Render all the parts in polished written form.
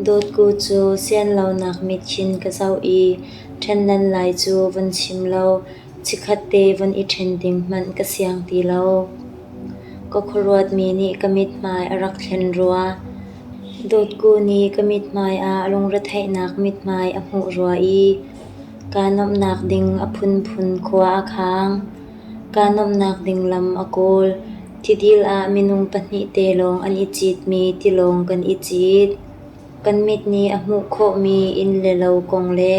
Dawtku cu sianlonak mit khin ka zoh i ṭhen lan lai cu von chim lo, chikkhatte von i ṭhen ding hmanh ka siang ti lo. Ka khuaruatmi nih ka mithmai a rak thlen rua. Dawtku nih ka mithmai ah lungretheihnak mithmai a hmuh rua i kaa nuamhnak ding a phunphun khua a khang. Kaa nuamhnak ding lam a kawl. Tidil ah minung pahnih te lawng an i citmi tilawng kan i cit. Kan mit nih a hmuh khawhmi inn le lo kong le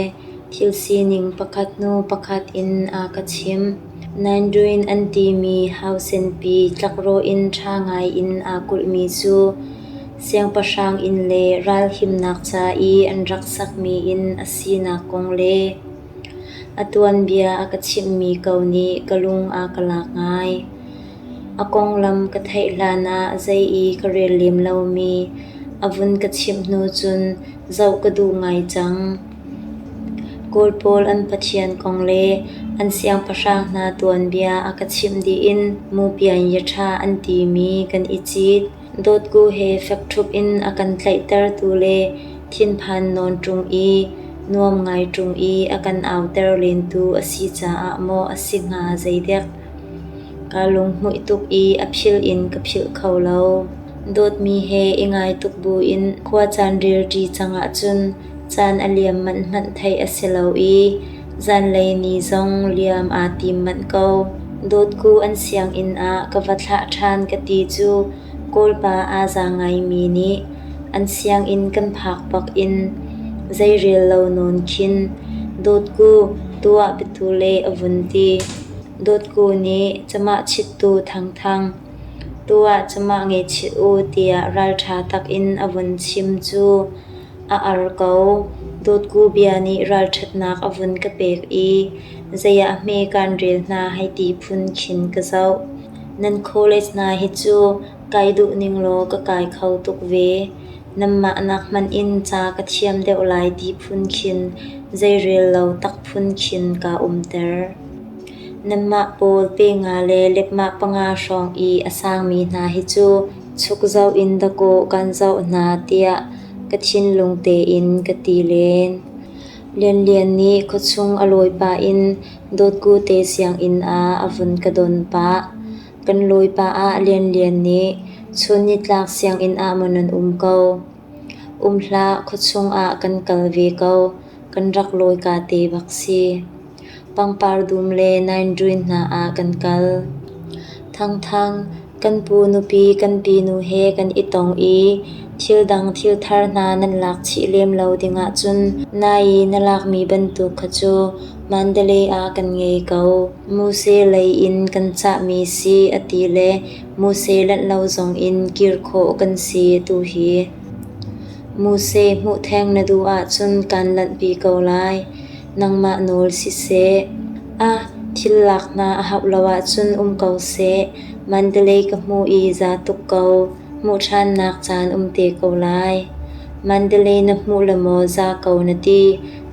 thil sining pakhat hnu pakhat in a ka chimh. Nainduin an timi hausenpi tlakrawh in ṭha ngai in aa kulhmi cu siangpahrang inn le ral himnak ca i an rak sakmi inn a sinak kong le a tuanbia a ka chimhmi ko nih ka lung a ka lak ngai. A konglam ka theih hlanah zei i ka rel lem lomi a vun ka chimh hnu cun zoh ka duh ngai cang. Kawl pawl an pathian kong le an siangpahrang hna tuanbia a ka chimh dih in mupian yaṭha an timi kan i cit. Dawtku he fekṭhup in a kan tlaihtertu le thinphan nawn ṭung i nuam ngai ṭung i a kan auter lentu a si caah maw a si hnga zeidek. Kaa lunghmuih tuk i a philh in ka philh kho lo. Dawtmi he i ngai tuk buin khua caan relṭi cang ahcun caan a liam manh hmanh theih a si lo i zanlei ni zong liam aa tim manh ko. Dawtku an sianginn ah ka va thlah ṭhan ka ti cu Kawlpa aa za ngaimi nih an sianginn kan phak bak in zeirel lo nawn khin Dawtku tuah biatu le a vun ti. Dawtku nih camah chittu Thangthang, tuah camah ngeichih u tiah ralṭha takin a vun chim cu a ar ko. Dawtku bia nih ralṭhatnak a vun ka pek i zeiah hme kaan rel hna hei ti phun khin ka zoh. Nan college hna hi cu kai duh ning law ka kai kho tuk ve. Nanmah nak hmanh in ca ka thiam deuh lai ti phun khin zeirel lo tak phun khin kaa umter. Nanmah pawl pe nga le lepmah panga hrawng i a sangmi hna hi cu chuk zoh in dakaw kan zoh hna tiah ka thinlung tein ka ti len. Lianlian nih khuachung a lawi pah in Dawtku te sianginn ah a vun ka don pah. Kan lawi pah ah Lianlian nih chun nitlak sianginn ah maw nan um ko? Um hlah, khuachung ah kan kal ve ko. Kan rak lawika te bak si. Pangpar dum le naindruin hna ah kan kal. Thangthang, kan pu nupi kan pinu he kan i tong i thil dang thil thar hna nan lak chih lem lo ding ahcun nai i na lakmi bantuk kha cu Mandalay ah kan ngei ko. Muse lei in kan cahmi si a ti le muse lanh lo zong in kir khawh kan si atu hi. Muse hmuh theng na duh ahcun kaan lanhpi ko lai. Nangmah nawl siseh. Ah, thil lak hna a hauh lo ahcun um ko seh. Mandalay ka hmu i za tuk ko. Hmuh ṭhannak caan um te ko lai. Mandalay na hmuh le maw za ko na ti.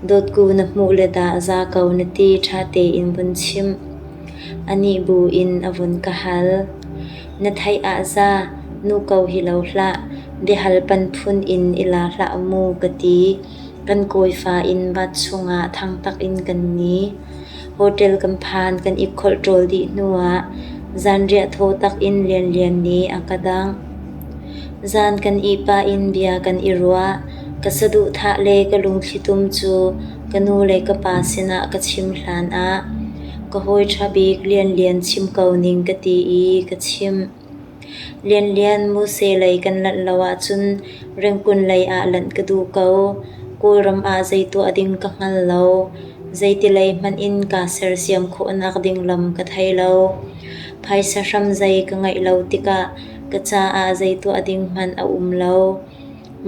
Dawtku na hmuh le dah za ko na ti ṭha tein vun chim. Anih bu in a vun ka hal. Na theih ah za, nu ko hi lo hlah, biahal pan phun in i la hlah mu ka ti. Kan kawifa in vat chungah thangtak in kan ni. Hotel kan phan kan i kholhṭawl dih hnuah zanriah thaw tak in Lianlian nih a ka dangh. Zan kan ih pah in bia kan i ruah. Ka saduhthah le ka lungthlitum cu ka nu le ka pa sinah ka chim hlanah ka hawi ṭha bik Lianlian chim ko ning ka ti i ka chimh. Lianlian Muse lei kan lanh lo ahcun Rengkun lei ah lanh ka duh ko. Kawlram ah zei tuah ding ka hngal lo. Zeiti lei hmanh in kaa sersiam khawhnak ding lam ka thei lo. Phaisa hram zei ka ngeih lo tikah ka caah zei tuah ding hmanh a um lo.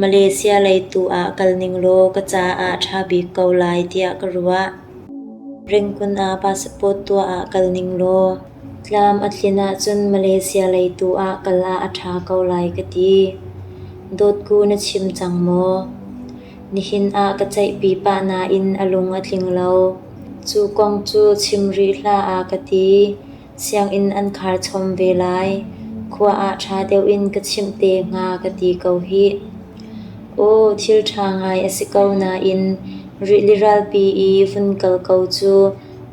Malaysia lei tu ah kal ning law ka caah a ṭha bik ko lai tiah ka ruah. Rengkun ah passport tuah ah kal ning law tlam a tlin ahcun Malaysia lei tu ah kal ah a ṭha ko lai ka ti. Dawtku na chim cang maw? Nihin ah ka ceihpi pah nain a lung a tling lo. Cu kong cu chim rih hlah a ka ti. Sianginn an khar chom ve lai. Khua ah ṭha deuh in ka chimh te hnga ka ti ko hih. Aw, thil ṭha ngai a si ko nain rili ralpi i vun kal ko cu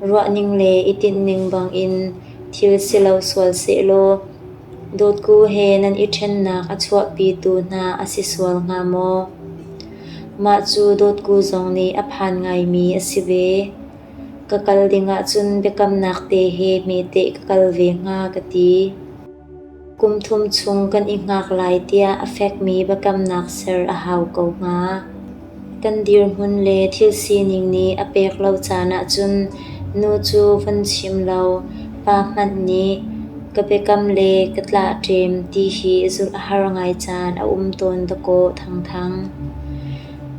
ruahning le i tinhning bangin thil si lo sual sehlaw Dawtku he nan i ṭhennak a chuahpitu hna a si sual hnga maw? Mah cu Dawtku zong nih a phan ngaimi a si ve. Ka kal ding ahcun biakamnak te he hmeteh ka kal ve hnga ka ti. Kum thum chung kan i hngak lai tiah a fekmi biakamnak ser a hau ko hnga. Kan dirhmun le thil sining nih a pek lo caan ahcun nu cu von chim lo, pa hmanh nih ka biakam le ka tlahṭem ti hi zulh a har ngai caan a um tawn dakaw thangthang.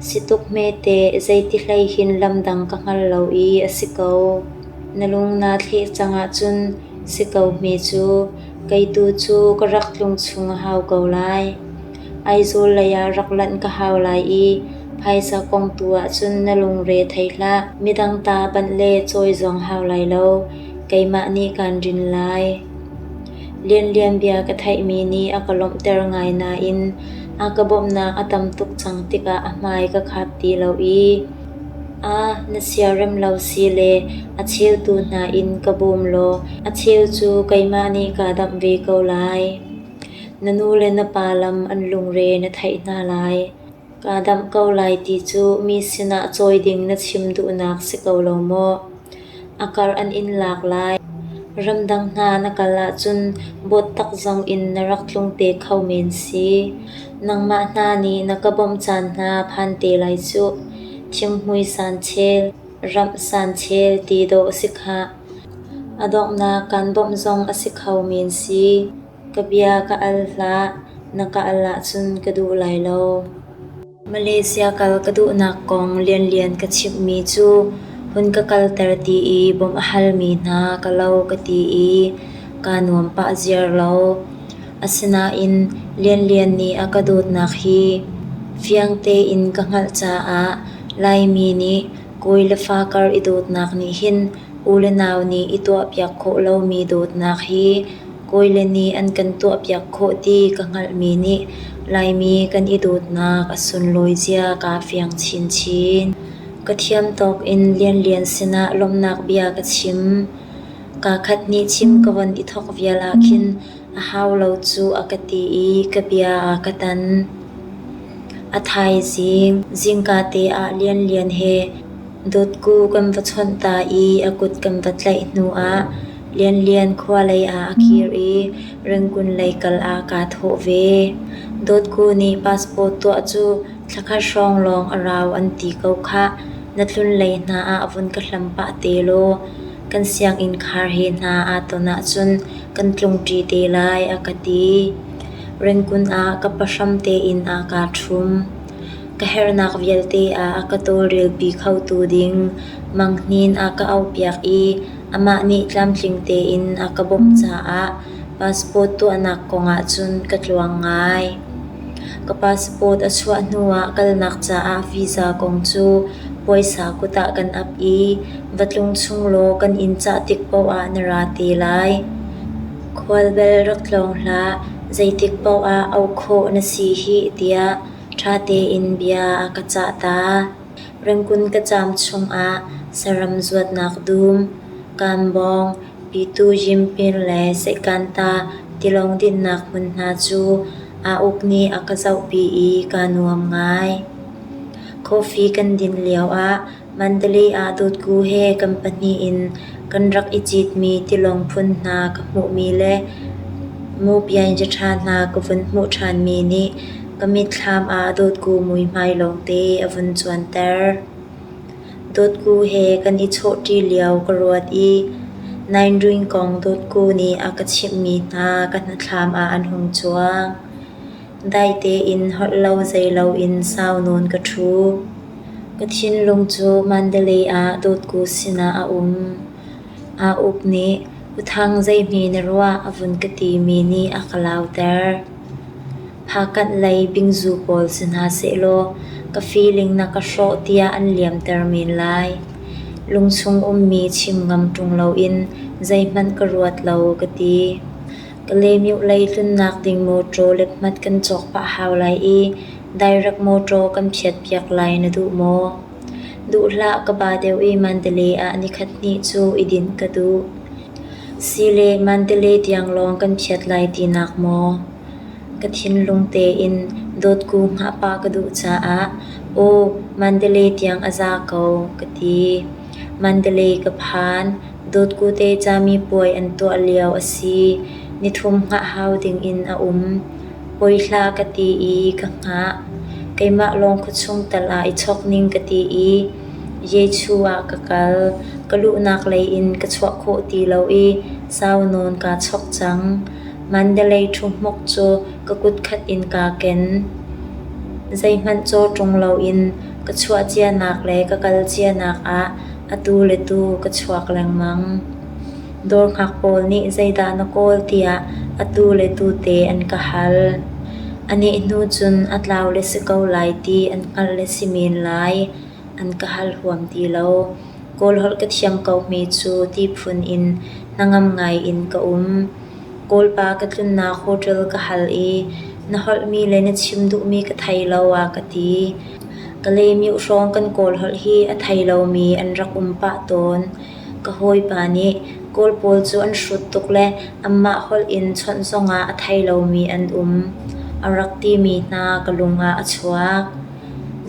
Si tuk hmeteh, zeiti hlei hin lamdang ka hngal lo i a si ko. Na lung naa thleh cang ahcun si ko hme cu, kei tu cu ka rak tlung chung a hau ko lai. Aizawl lei ah rak lanh ka hau lai i phaisa kong tu ahcun na lungre thei hlah. Midang ta banh le cawi zong hau lai lo. Keimah nih kaan rin lai. Lianlian bia ka theihmi nih a ka lawmhter ngai nain a ka bawmhnak a tam tuk cang tikah a hmai ka khap ti lo i "Ah, na siarem lo si le a cheu tu hna in ka bawm law a cheu cu keimah nih kaa damh ve ko lai. Na nu le na pa lam an lungre na theih hna lai. Kaa damh ko lai ti cu mi sinah cawi ding na chim duhnak si ko lo maw? A kar an in lak lai. Ramdang hna na kal ahcun bawttak zong in na rak tlung te kho men si. Nangmah hna nih na ka bawmh caan hna phan te lai cuh. Thinghmui sanchel, ramh sanchel ti dawh si khah. A donghnak kaan bawmh zong a si kho men si. Ka bia ka al hlah, na ka al ahcun ka duh lai lo. Malaysia kal ka duhnak kong Lianlian ka chimhmi cu hun ka kalter ti i bawmh a halmi hna ka lo ka ti i kaa nuam pah ziar lo. Asinain Lianlian nih a ka dawtnak hi fiang tein ka hngalh caah Laimi nih kawi le fa kar i dawtnak nih hin u le nau nih i tuahpiak khawh lomi dawtnak hi Kawile nih an kan tuahpiak khawh ti ka hngalhmi nih Laimi kan i dawtnak a sunlawi zia kaa fiang chinchin. Ka thiam tawk in Lianlian sinah lawmhnak bia ka chim. Kaa khat nih chim ka von i thawk vial ah khin a hau lo cu a ka ti i ka bia a ka tan. A thaizing, zingkate ah Lianlian he Dawtku kan va chawnh ta i a kut kan va tlaih hnu ah Lianlian khua lei ah a kir i Rangoon lei kal ah kaa thawh ve. Dawtku nih passport tuah cu thlakhat hrawng lawng a rau an ti ko khah. Na tlun lei hna ah vun ka hlam pah te law kan sianginn khar he hna aa ton ahcun kan tlungṭi te lai a ka ti. Rangoon ah ka pahram tein a kaa ṭhum. Ka herhnak vialte ah a ka tawlrelpi khotu ding Mang Hnin a ka auhpiak i amah nih tlamtling tein a ka bawmh caah passport tuahnak kong ahcun ka tluang ngai. Ka passport a chuah hnuah kalnak caah visa kong cu puaisa kut ah kan ap i va tlung chung law kan inn cah tik paoh ah na ra te lai. Khual bel rak tlawng hlah, zeitik paoh ah auh khawh na si hih tiah ṭha tein bia a ka cah ta. Rangoon ka caam chungah saram zuatnak dum, Kanbawng, Pitu Yimpin le Seihkanta tilawng dinhnak hmun hna cu aa uk nih a ka zohpi i kaa nuam ngai. Coffee kan din lioah Mandalay ah Dawtku he kan pahnih in kan rak i citmi tilawng phun hna ka hmuhmi le mawpianjaṭha hna ka vun hmuh ṭhanmi nih ka mitthlam ah Dawtku muihmai lawngte a vun cuanter. Dawtku he kan i chawhṭi lio ka ruat i Nainrin kong Dawtku nih a ka chimhmi hna ka hnathlam ah an hung cuang. Dai tein holh lo zei loin sau nawn ka ṭhu. Ka thinlung cu Mandalay ah Dawtku sinah a um. Aa uk nih "U Thang zeihme na ruah?" a vun ka timi nih a ka lauter. Phakanh lei bingzu pawl si hna sehlaw ka feeling na ka hrawh tiah an liamter men lai. Lungchung ummi chim ngam ṭung loin zeihmanh ka ruat lo ka ti. Kalaymyo lei tlunnak ding mawṭaw lethmat kan cawk pah hau lai i Direct mawṭaw kan phiatpiak lai na duh maw? Duh hlah, ka ba deuh i Mandalay ah nikhat hnih cu i dinh ka duh. Sile Mandalay tiang lawng kan phiat lai tinak maw? Ka thinlung tein dawtku hngah pah ka duh caah aw Mandalay tiang a za ko, ka ti. Mandalay ka phan. Dawtku te camipuai an tuah lio a si. Nithum hngah hau dingin a um. Poi hlah ka ti i ka hngah. Keimah lawng khuachung tal ah i chawk ning ka ti i Yechu ah ka kal. Ka luhnak lei in ka chuah khawh ti lo i sau nawn kaa chawk cang. Mandalay ṭhuhmuk cu ka kut khat in kaa ken. Zeihmanh caw ṭung loin ka chuah cianak le ka kal cianak ah atu le tu ka chuak lengmang. Dawr hngak pawl nih zeidah na kawl tiah atu le tute an ka hal. A neh hnu cun a tlau le si ko lai ti an hngalh le si men lai. An ka hal huam ti lo. Kawl holh ka thiam ko hme cu ti phun in hnangam ngai in ka um. Kawlpa ka tlunnak hotel ka hal i na holhmi le na chim duhmi ka thei lo a ka ti. Kalaymyo hrawng kan Kawl holh hi a thei lomi an rak um pah tawn. Ka hawipa nih Kawl pawl cu an hrut tuk le anmah holh in chawnh zongah a thei lomi an um a rak timi hna ka lung ah a chuak.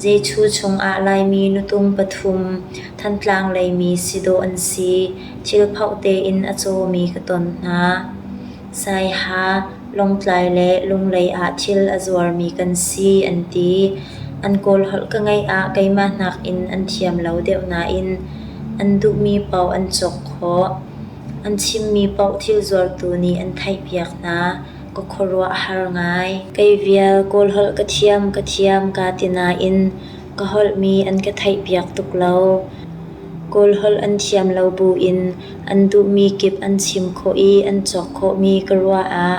Zechu chungah Laimi nutung pathum Thantlang leimi si dawh an si. Thilphoh tein a cawmi ka ton hna. Saiha, Lawngtlai le Lunglei ah thil a zuarmi kan si an ti. An Kawl holh ka ngaih ah keimah nakin an thiam lo deuh nain an duhmi paoh an cawk khawh. An chimmi paoh thil zuartu nih an theihpiak hna. Ka khuaruah a har ngai. Kei vial Kawl holh ka thiam ka thiam kaa ti nain ka holhmi an ka theihpiak tuk lo. Kawl holh an thiam lo buin an duhmi kip an chim khawh i an cawk khawhmi ka ruah ah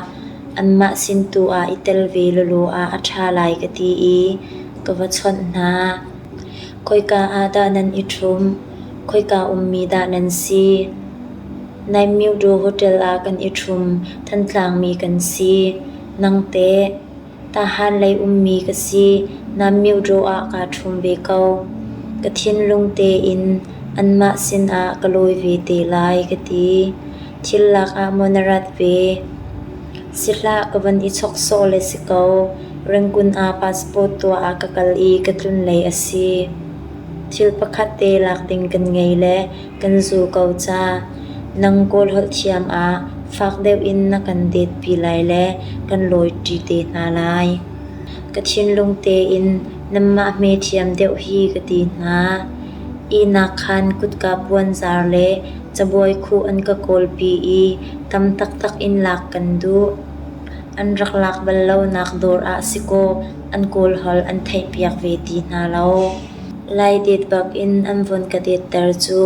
anmah sin tu ah i tel ve lawlaw ah a ṭha lai ka ti i ka va chawnh hna. Khoika ah dah nan i ṭhum? Khoika ummi dah nan si? Naimyudo Hotel ah kan i ṭhum. Thantlang mi kan si. Nang teh? Tahan lei ummi ka si. Naimyudo ah kaa ṭhum ve ko. Ka thinlung tein anmah sinah ka lawi ve te lai ka ti. Thil lak ah maw na rat ve? Si hlah, ka van i chawk sawh le si ko. Rangoon ah passport tuah ah ka kal i ka tlun lei a si. Thil pakhat te lak ding kan ngei le kan zul ko ca. Nang Kawl holh thiam ah fak deuh in na kan detpi lai le kan lawiṭi te hna lai. Ka thinlung tein nanmah hme thiam deuh hi ka ti hna. Ihnak khan kutka puanzar le cabuai khuh an ka kawlpi i tam taktak in lak kan duh. An rak lak bal lonak dawr ah sikaw an Kawl holh an theihpiak ve ti hna lo. Lai det bak in an vun ka detter cu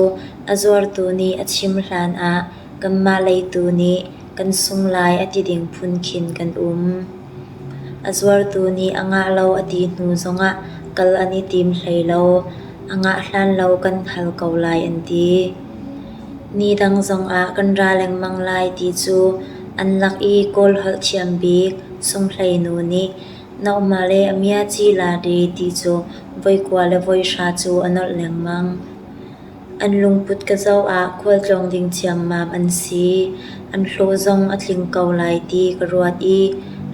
a zuartu nih a chim hlan ah kanmah leitu nih kan sung lai a ti ding phun khin kan um. A zuartu nih a ngah lo a ti hnu zongah kal an i tim hlei lo. A ngah hlan lo kan hal ko lai an ti. Ni dang zongah kan ra lengmang lai ti cu an lak i Kawl holh thiam bik Sunghlei nu nih Nohma le a mia ci la de ti cu voi kua le voi hra cu a nolh lengmang. An lungput ka zoh ah khualtlawng ding ciammam an si. An hlawh zong a tling ko lai ti ka ruat i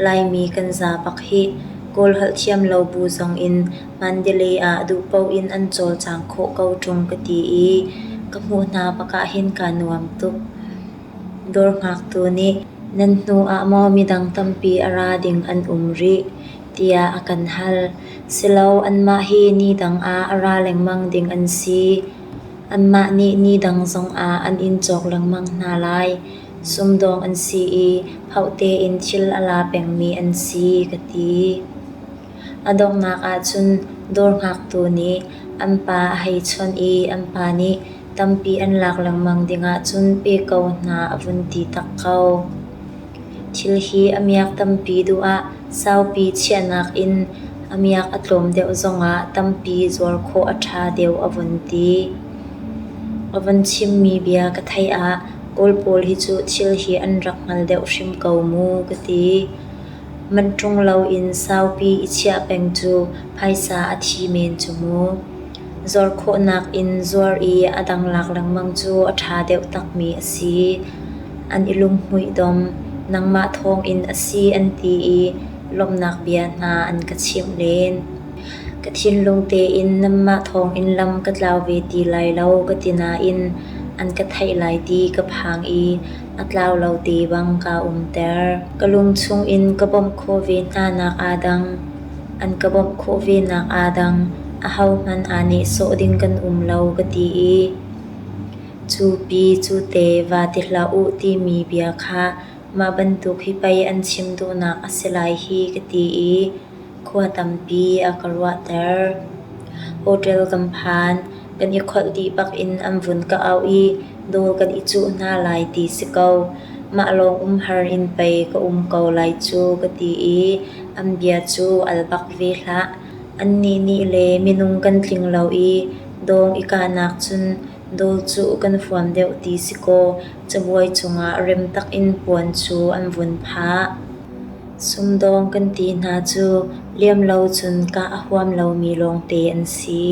Laimi kan za bak hih. Kawl holh thiam lo bu zong in Mandalay ah duhpaoh in an cawlcang khawh ko ṭung ka ti i ka hmuh hna bak ah hin kaa nuam tuk. Dawr hngaktu nih nan hnu ah maw midang tampi a ra ding an um rih tiah a kan hal. Silo anmah hi ni dang ah a ra lengmang ding an si. Anmah nih ni dang zongah an in cawk lengmang hna lai. Sumdawng an si i phoh tein thil a la pengmi an si, ka ti. A donghnak ahcun dawr hngaktu nih an pa a hei chawnh i an pa nih tampi an lak lengmang dingah cun pe ko hna a vun ti tak ko. Thil hi a miak tampi duh ah saupi chiahnak in a miak a tlawm deuh zongah tampi zuar khawh a ṭha deuh a vun ti. A vun chimmi bia ka theih ah Kawl pawl hi cu thil hi an rak hngal deuh hrim ko mu ka ti. Manh ṭung loin saupi i chiah peng cu phaisa a thi men cu mu. Zuar khawhnak in zuar i a dang lak lengmang cu a ṭha deuh takmi a si. An i lunghmuih dom. Nangmah thawngin a si an ti i lawmhnak bia hna an ka chimh len. Ka thinlung tein nanmah thawngin lam ka tlau ve ti lai lo ka ti nain an ka theih lai ti ka phang i a tlau lo te bang kaa umter. Ka lung chungin ka bawmh khawh ve hna nak aa dang. An ka bawmh khawh ve nak aa dang. Ahohmanh aa nehsawh ding kan um lo ka ti i cu pi cu te va ti hlah u timi bia kha mah bantuk hi pei an chim duhnak a si lai hi ka ti i khua tampi a ka ruahter. Hotel kan phan. Kan i kholh dih bak in an vun ka auh i dawl kan i cuh hna lai ti si ko. Mah lawng umhar in pei ka um ko lai cu ka ti i an bia cu al bak ve hlah. Annih nih le minung kan tling lo i dawng i kahnak cun dawl cuh kan huam deuh ti si kaw cabuai cungah rem takin puan cu an vun phah. Sumdawng kan ti hna cu liam lo cun kah a huam lomi lawngte an si.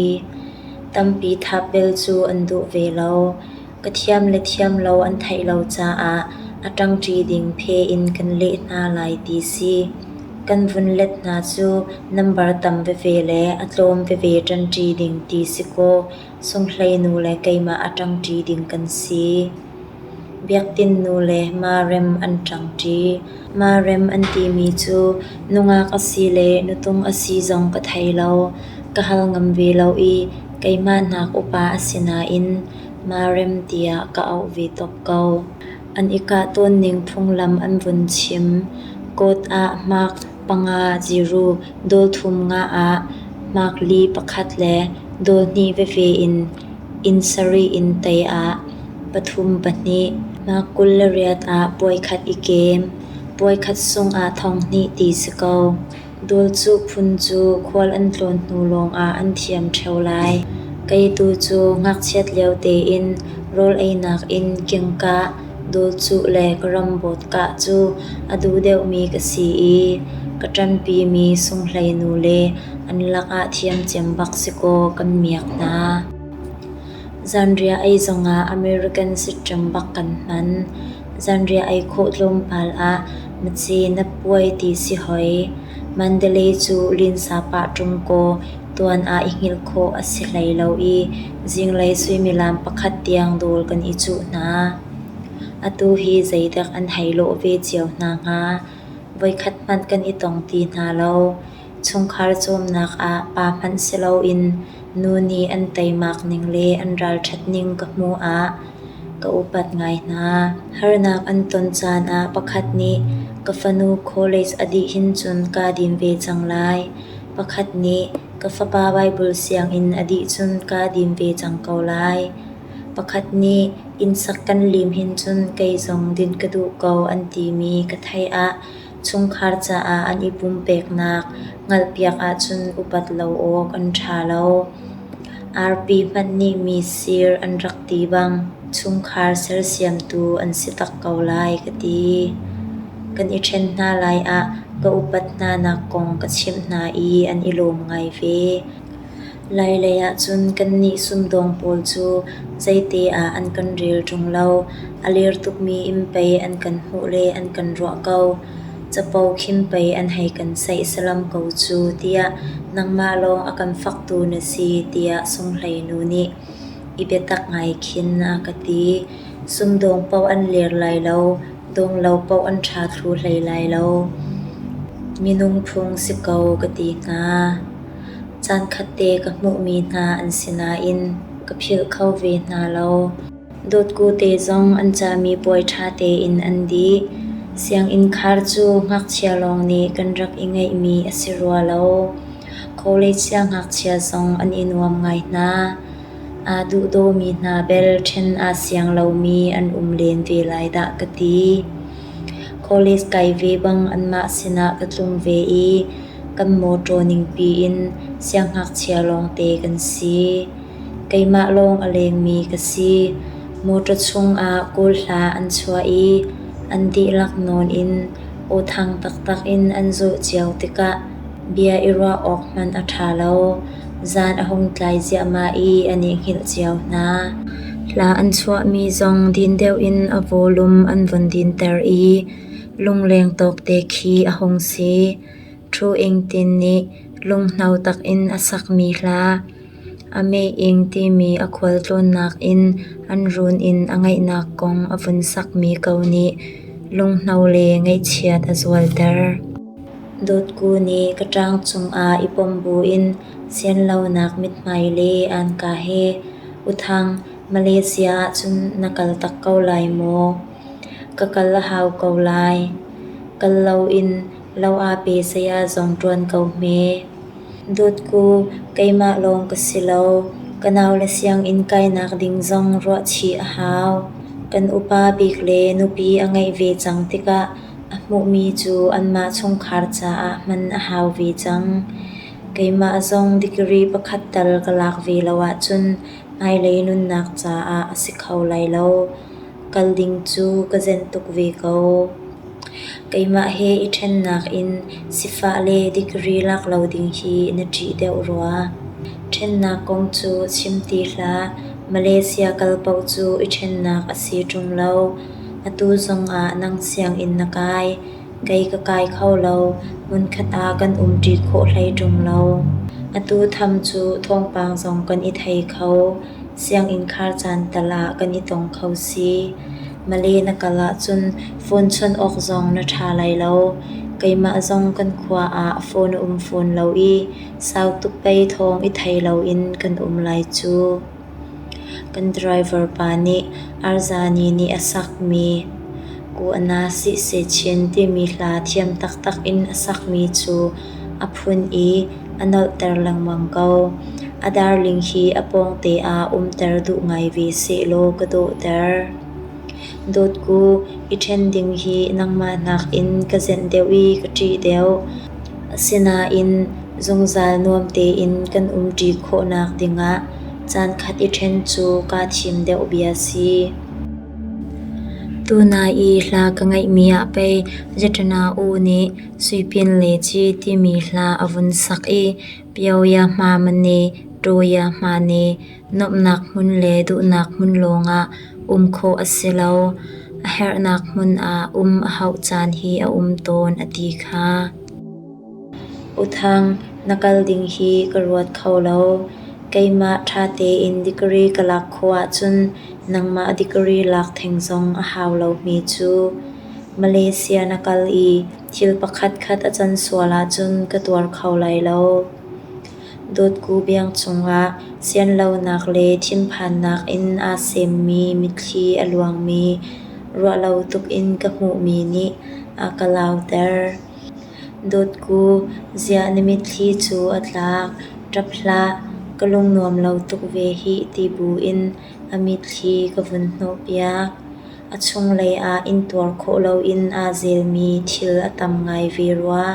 Tampi thap bel cu an duh ve lo. Ka thiam le thiam lo an theih lo caah a ṭangṭi ding phe in kan leh hna lai ti si. Kan vun let hna cu nambar tam veve le a tlawm veve ṭanṭi ding ti si kaw sunghlei nu le keimah a ṭangṭi ding kan si. Biaktin nu le Marem an ṭangṭi. Marem an timi cu nungak a si le nutung a si zong ka thei lo. Ka hal ngam ve lo i keimah nak upa a si nain Marem tiah ka auh ve top ko. An i kah tawnning phunglam an vun chim. Kawt ah hmak panga ziru dawl thum nga ah hmak li pakhat le dawl hnih veve in inn sarih in tei ah pathum pahnih, hmak 28 ah puai khat i kem. Puai khat sungah thong hnih ti si ko. Dawlcuh phun cu khual an tlawn hnu lawngah an thiam ṭheo lai. Kei tu cu ngakchiat lio tein rawl einak in kingkah, dawlcuh le ka rambawt kah cu a duh deuhmi ka si i ka ṭanpimi sunghlei nu le an lakah thiamcem bak si kaw kan miak hna. Zanriah ei zongah American sitṭam bak kan hman. Zanriah ei khawh tlawmpal ah maci na puai ti si hoi. Mandalay cu linsa pah ṭung kaw tuan ah i hngilh khawh a si hlei lo i zinglei suimilam pakhat tiang dawl kan i cuh hna. Atu hi zeidak an hei lawh ve cio hna hnga. Voikhat hmanh kan i tong ti hna lo. Chungkhar cawmnak ah pa hmanh si loin nu nih an teimak ning le an ralṭhat ning ka hmuh ah ka upat ngai hna. Harnak an ton caan ah pakhat nih ka fanu college a dih hin cun kaa din ve cang lai. Pakhat nih ka fapa Baibal sianginn a dih cun kaa din ve cang ko lai. Pakhat nih innsak kan lim hin cun kei zong din ka duh ko an timi ka theih ah chungkhar caah an i pumpeknak hngalhpiak ahcun upat lo awk an ṭha lo. Arpi hmanh nih mi sir an rak ti bang chungkhar sersiamtu an si tak ko lai ka ti. Kan i ṭhen hna lai ah ka upat hnanak kong ka chimh hna i an i lawm ngai ve. Lailei ahcun kannih sumdawng pawl cu zeite ah an kan rel ṭung lo. A ler tukmi inn pei an kan hmuh le an kan ruah ko. Capo khim pei an hei kan saih salam ko cu tiah nangmah lawng a kan faktu na si tiah sunghlei nu nih i biatak ngai khin a ka ti. Sumdawng paoh an ler lai lo, dawng lo paoh an ṭha thlu hlei lai lo. Minung phung si ko ka ti hna. Caankhatte ka hmuhmi hna an si nain ka philh kho ve hna lo. Dawtku te zong an camipuai ṭha tein an dih. Sianginn khar cu ngakchia lawng nih kan rak i ngeihmi a si rua lo. College siangngakchia zong an i nuam ngai hna. Aa duhdawmi hna bel ṭhen aa siang lomi an um len ve lai dah ka ti. College kai ve bang anmah sinah ka tlung ve i kan mawṭaw ningpi in siangngakchia lawngte kan si. Keimah lawng a lengmi ka si. Mawṭaw chungah Kawl hla an chuah i an dihlak nawn in Aw thang taktak in an zawh cio tikah bia i ruah awk hmanh a ṭha lo. Zan a hung tlai ziahmah i an i hngilh cio hna. Hla an chuahmi zong din deuh in a volume an vun dinter i lungleng tawkte khi a hung si. Thu Ing Tin nih lunghno takin a sakmi hla "A Meh-ing" timi a khualtlawnnak in an run inn a ngaihnak kong a vun sakmi ko nih lunghno le ngaihchiat a zualter. Dawtku nih ka ṭang cungah i pom buin sianlonak mithmai le aanka he, "U Thang, Malaysia ahcun na kal tak ko lai maw? Ka kal a hau ko lai. Kal loin lo aa pe saya zong ṭuan ko hme. Dawtku, keimah lawng ka si lo. Ka naule sianginn kainak ding zong ruahchih a hau. Kan upa bik le nupi a ngeih ve cang tikah a hmuhmi cu anmah chungkhar caah hman a hau ve cang. Keimah zong degree pakhat tal ka lak ve lo ahcun hmailei nunnak caah a si kho lai lo. Kal ding cu ka zenh tuk ve ko. Keimah he i ṭhennak in sifah le degree lak lo ding hi na ṭih deuh rua. Ṭhennak kong cu chim ti hlah. Malaysia kal paoh cu i ṭhennak a si ṭung lo. Atu zongah nang sianginn na kai. Kei ka kai kho lo. Hmunkhat ah kan umṭi khawh hlei ṭung lo. Atu tham cu thawngpang zong kan i thei kho. Sianginn khar caan tal ah kan i tong kho si. Malay na kal ahcun phone chawnh awk zong na ṭha lai lo. Keimah zong kan khua ah phone a um fawn lo i sau tuk pei thawng i thei loin kan um lai cu. Kan driver pa nih Arzani nih a sakmi Ku-ana Sihsechin timi hla thiam taktak in a sakmi cu a phun i a nolhter lengmang ko. A darling hi a pawngte ah umter duh ngai ve sehlaw ka dawhter. Dawtku, i ṭhen ding hi nangmah nakin ka zenh deuh i ka ṭih deuh. Asinain zungzal nuam tein kan umṭi khawhnak dingah caankhat i ṭhen cu kaa thim deuh bia si. Tunai i hla ka ngaihmi ah pei Jatana U nih Suipin le Ci timi hla a vun sak i Pyoya hmamane, Tawya hmane, nuamhnak hmun le duhnak hmun lawngah um khawh a si lo. A herhnak hmun ah um a hauh caan hi a um tawn a ti kha. U Thang, na kal ding hi ka ruat kho lo. Keimah ṭha tein degree ka lak khawh ahcun nangmah degree lak theng zong a hau lo hme cu. Malaysia na kal i thil pakhatkhat a can sual ahcun ka tuar kho lai lo. Dawtku biang cungah sianlonak le thinphannak in aa semmi mitthli a luangmi ruahlo tuk in ka hmuhmi nih a ka lauter. Dawtku, ziah na mitthli cu a tlak? Ṭap hlah, ka lung nuam lo tuk ve hih ti buin a mitthli ka vun hnawhpiak. A chunglei ah intuar khawh loin aa zelmi thil a tam ngai ve rua.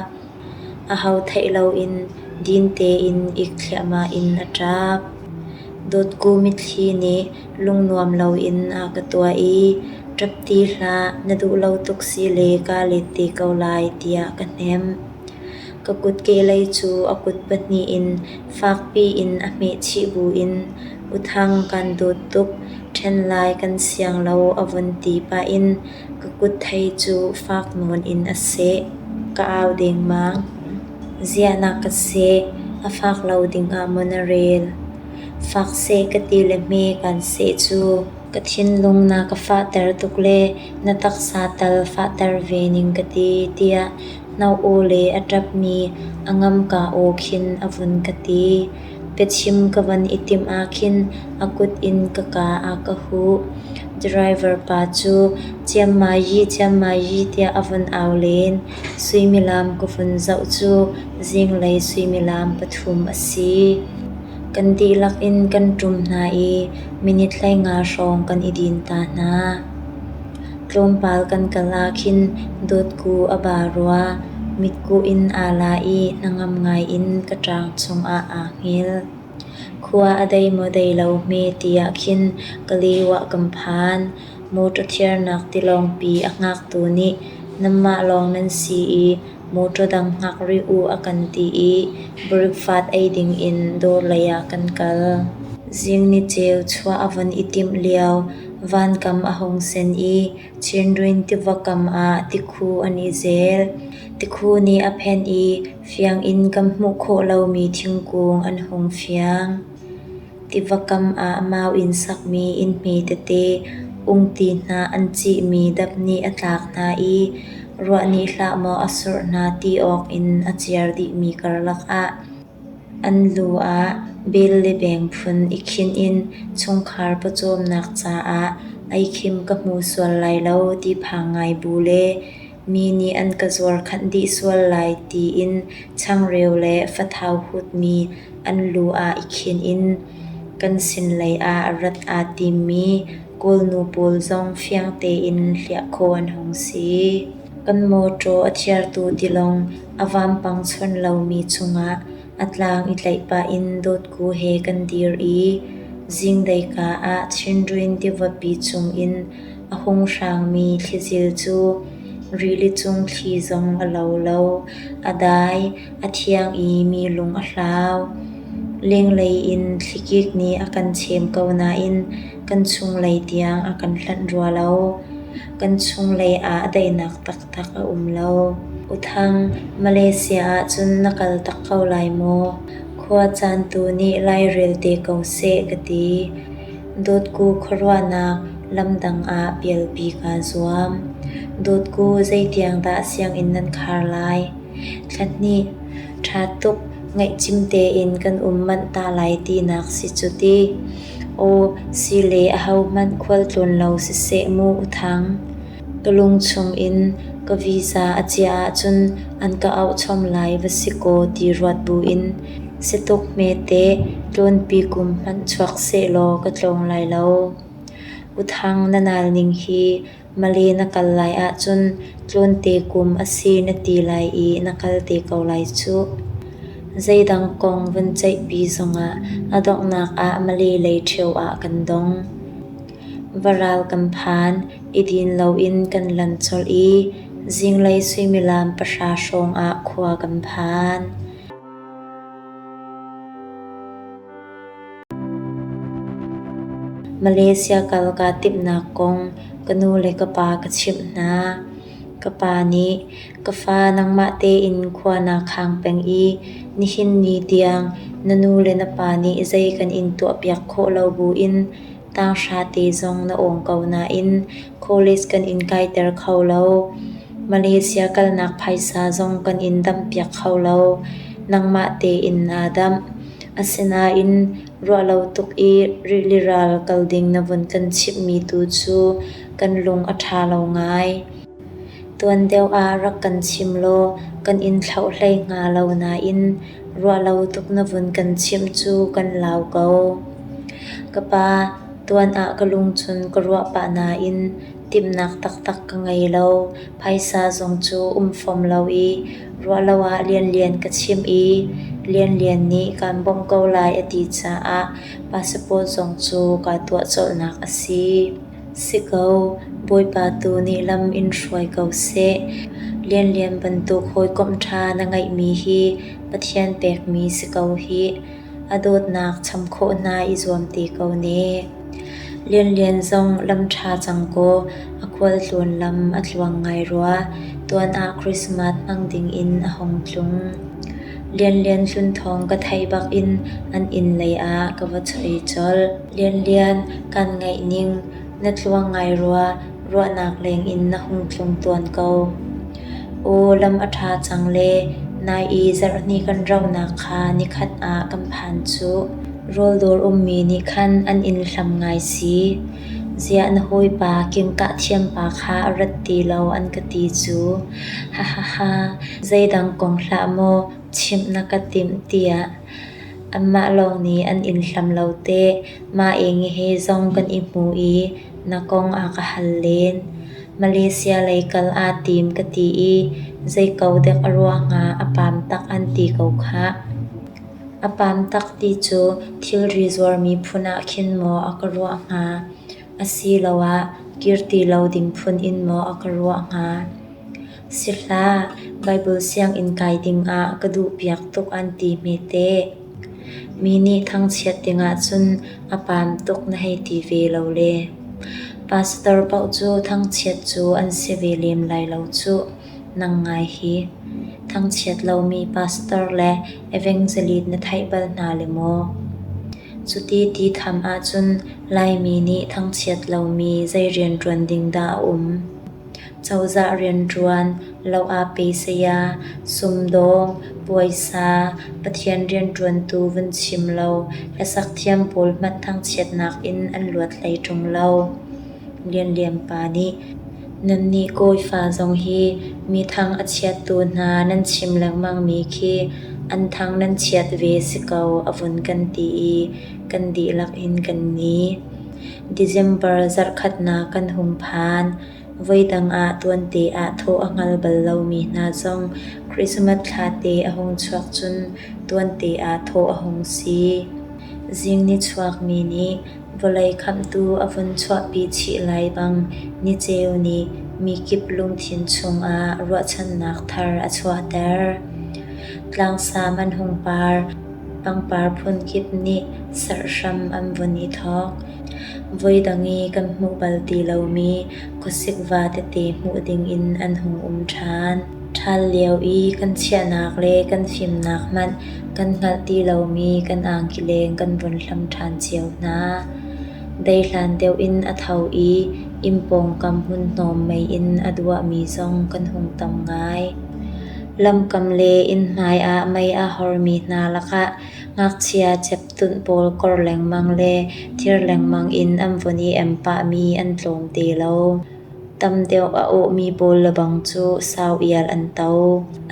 Aho theih loin din tein ik thliahmah in a ṭap. Dawtku mitthli nih lungnuam loin a ka tuah i ṭap ti hlah, na duh lo tuk si le kaa let te ko lai tiah ka hnemh. Ka kut kehlei cu a kut pahnih in fakpi in a hmehchih buin U Thang kan dawt tuk, ṭhen lai kan siang lo a vun ti pah in ka kut thei cu fak nawn in a seh. Ka au dengmang. Ziah na ka seh, a fak lo dingah maw na rel? Fak seh ka ti le hme kan seh cu. Ka thinlung na ka fahter tuk le na taksa tal fahter ve ning ka ti, tiah hno aw le a ṭapmi a ngamka aw khin a vun ka ti. Biachim ka van i timh ah khin a kut in ka kaa a ka huh. Driver pa cu ciammai ciammai tiah a vun au len. Suimilam ka vun zoh cu zinglei suimilam 3 a si. Kan dihlak in kan ṭum hna i minute 15 hrawng kan i din ta hna. Tlawmpal kan kal ah khin dawtku a ba rua. Mitkuh in aa la i hnangam ngai in ka ṭaang chungah aa hngilh. Khua a dei maw dei lo hme tiah khin Kaliwah kan phan. Mawṭaw thiarnak tilawngpi a hngaktu nih Nanmah lawng nan si i mawṭaw dang hngak rih u a kan ti i brikfat ei dingin dawr lei ah kan kal. Zing niceu chuah a von i timh lio, vankam a hung sen i Chinrin tiva kam ah tikhu an i zel. Tikhu nih a phenh i fiang in kan hmuh khawh lomi thingkung an hung fiang. Tiva kam ah mau in sakmi inn hme tete ungti hna an cihmi dap nih a tlak hna i ruah nih hlah maw a surh hna ti awk in a ciar dihmi karlak ah an lu ah bel le beng phun i khinh in chungkhar pawcawmnak caah eikhim ka hmu sual lai lo ti phang ngai bu le mi nih an ka zuarkhanh dih sual lai tiin changreu le fathau hutmi an lu ah i khinh in kan sin lei ah rat aa timmi Kawlnu pawl zong fiang tein hliah khawh an hung si. Kan mawṭaw a thiartu tilawng a vampang chon lomi cungah a tlang i tlaih pah in Dawtku he kan dir i zingdeika ah Chindwin tivapi cungin a hung hrangmi thlizil cu rili cung thli zong a lo lo, a dai, a thiang i mi lung a hlau. Lenglei in thlikik nih a kan chem ko nain kan chunglei tiang a kan hlanh rua lo. Kan chunglei ah daihnak taktak a um lo. U Thang, Malaysia ah cun na kal tak ko lai maw? Khua caan tu nih lairel te ko seh ka ti. Dawtku khuaruahnak lamdang ah pialpi kaa zuam. Dawtku zeitiang dah sianginn nan khar lai? Thla hnih, ṭha tuk, ngaihcim tein kan um manh ta lai tinak si cu ti. Aw, si le ahohmanh khualtlawn lo siseh mu U Thang. Ka lung chungin ka visa a ciah ahcun an ka auh chom lai va si kaw ti ruat buin si tuk hme teh tlawnpi kum hmanh chuak sehlaw ka tlawng lai lo. U Thang na nal ning hi Male na kal lai ahcun tlawnte kum a si na ti lai i na kal te ko lai cuh. Zeidang kong vun ceihpi zongah a donghnak ah Male lei ṭheo ah kan dong. Varal kan phan, i din loin kan lan colh i zinglei suimilam 3 hrawng ah khua kan phan. Malaysia kal kaa timhnak kong ka nu le ka pa ka chimh hna. Ka pa nih, "Ka fa nangmah tein khua naa khang peng i nihin ni tiang na nu le na pa nih zei kan in tuahpiak khawh lo buin tanghra te zong na awng ko nain college kan in kaiter kho lo. Malaysia kalnak phaisa zong kan in damhpiak kho lo. Nangmah tein naa damh. Asinain ruahlo tuk i rili ral kal ding na vun kan chimhmi tu cu kan lung a ṭha lo ngai. Tuan deuh ah rak kan chim law kan in thlauh hlei hnga lo nain ruahlo tuk na vun kan chimh cu kan lau ko. Ka pa, tuan ah ka lungchun ka ruah pah nain timhnak taktak ka ngei lo. Phaisa zong cu um fom lo i ruahlo ah Lianlian ka chimh i Lianlian nih kaan bawmh ko lai a ti caah passport zong cu kaa tuah colhnak a si. Si ko, Bawipa tu nih lam in hruai ko seh. Lianlian bantuk hawikom ṭha na ngeihmi hi Pathian pekmi si ko hih. A dawtnak cham khawh hna i zuam te ko ne. Lianlian zong lam ṭha cang kaw a khualtlawn lam a tluang ngai rua. Tuan ah Christmas hmang dingin a hung tlung. Lianlian tlun thawng ka theih bak in an inn lei ah ka va choi colh. Lianlian, kaan ngaih ning, na tluang ngai rua, ruahnak leng in na hung tlung tuan ko. Aw, lam a ṭha cang le nai i zarhhnih kan rauhnak kha nikhat ah kan phan cuh. Rawldawr ummi nih khan an in hlam ngai si. Ziah na hawipa kingkah thiampa kha a rat ti lo an ka ti cu. Hahaha, zeidang kong hlah maw chimh na ka timh tiah. Anmah lawng nih an in hlam lo teh. Mah eng he zong kan i hmu i na kong a ka hal len. Malaysia lei kal aa tim ka ti i zei ko dek a ruah hnga a pam tak an ti ko khah. A pam tak ti cu thilri zuarmi phun ah khin maw a ka ruah hnga, asiloah kir ti lo ding phun in maw a ka ruah hnga. Si hlah, Baibal sianginn kai dingah ka duhpiak tuk an ti hme teh. Mi nih thangchiat dingah cun a paam tuk na hei ti ve lo le. Pastor paoh cu thangchiat cu an si ve lem lai lo cuh. Nang ngai hi. Thangchiat lomi pastor le evangelist na theih bal hna le maw? Cuti ti tham ahcun Laimi nih thangchiat lomi zei rianṭuan ding dah a um? Cozah rianṭuan, lo aa pe saya, sumdawng, puaisa, Pathian rianṭuantu vun chim lo, hlasak thiam pawl hmanh thangchiatnak in an luat hlei ṭung lo. Lianlian pa nih, Nannih kawifa zong hi mi thang a chiattu hna nan chim lengmangmi khi an thang nan chiat ve si ko a vun kan ti i kan dihlak in kan ni. December zarhkhatnak kan hung phan. Voidang ah tuante ah thawh a hngal bal lomi hna zong Christmas thlate a hung chuak cun tuante ah thawh a hung si. Zing ni chuakmi nih vawlei khamhtu a vun chuahpi chih lai bang niceu nih mikip lungthin chungah ruahchannak thar a chuahter. Tlangsam an hung par. Pangpar phunkip nih serhram an vun i thawk. Voidang i kan hmuh bal ti lomi khuasik va tete hmuh dingin an hung um ṭhan. Ṭhal lio i kan chiahnak le kan fimnak hmanh kan hngalh ti lomi kan angkileng kan vun hlam ṭhan cio hna. Deihlan deuh in a tho i inn pawngkam hmunhnawm mei in a duahmi zong kan hung tam ngai. Lamkam le inn hmai ah mei aa hormi hna lakah ngakchia ceptunh pawl kor lengmang le thir lengmang in an vun i em pahmi an tlawm te lo. Tam deuh a awhmi pawl lebang cu sau ial an to.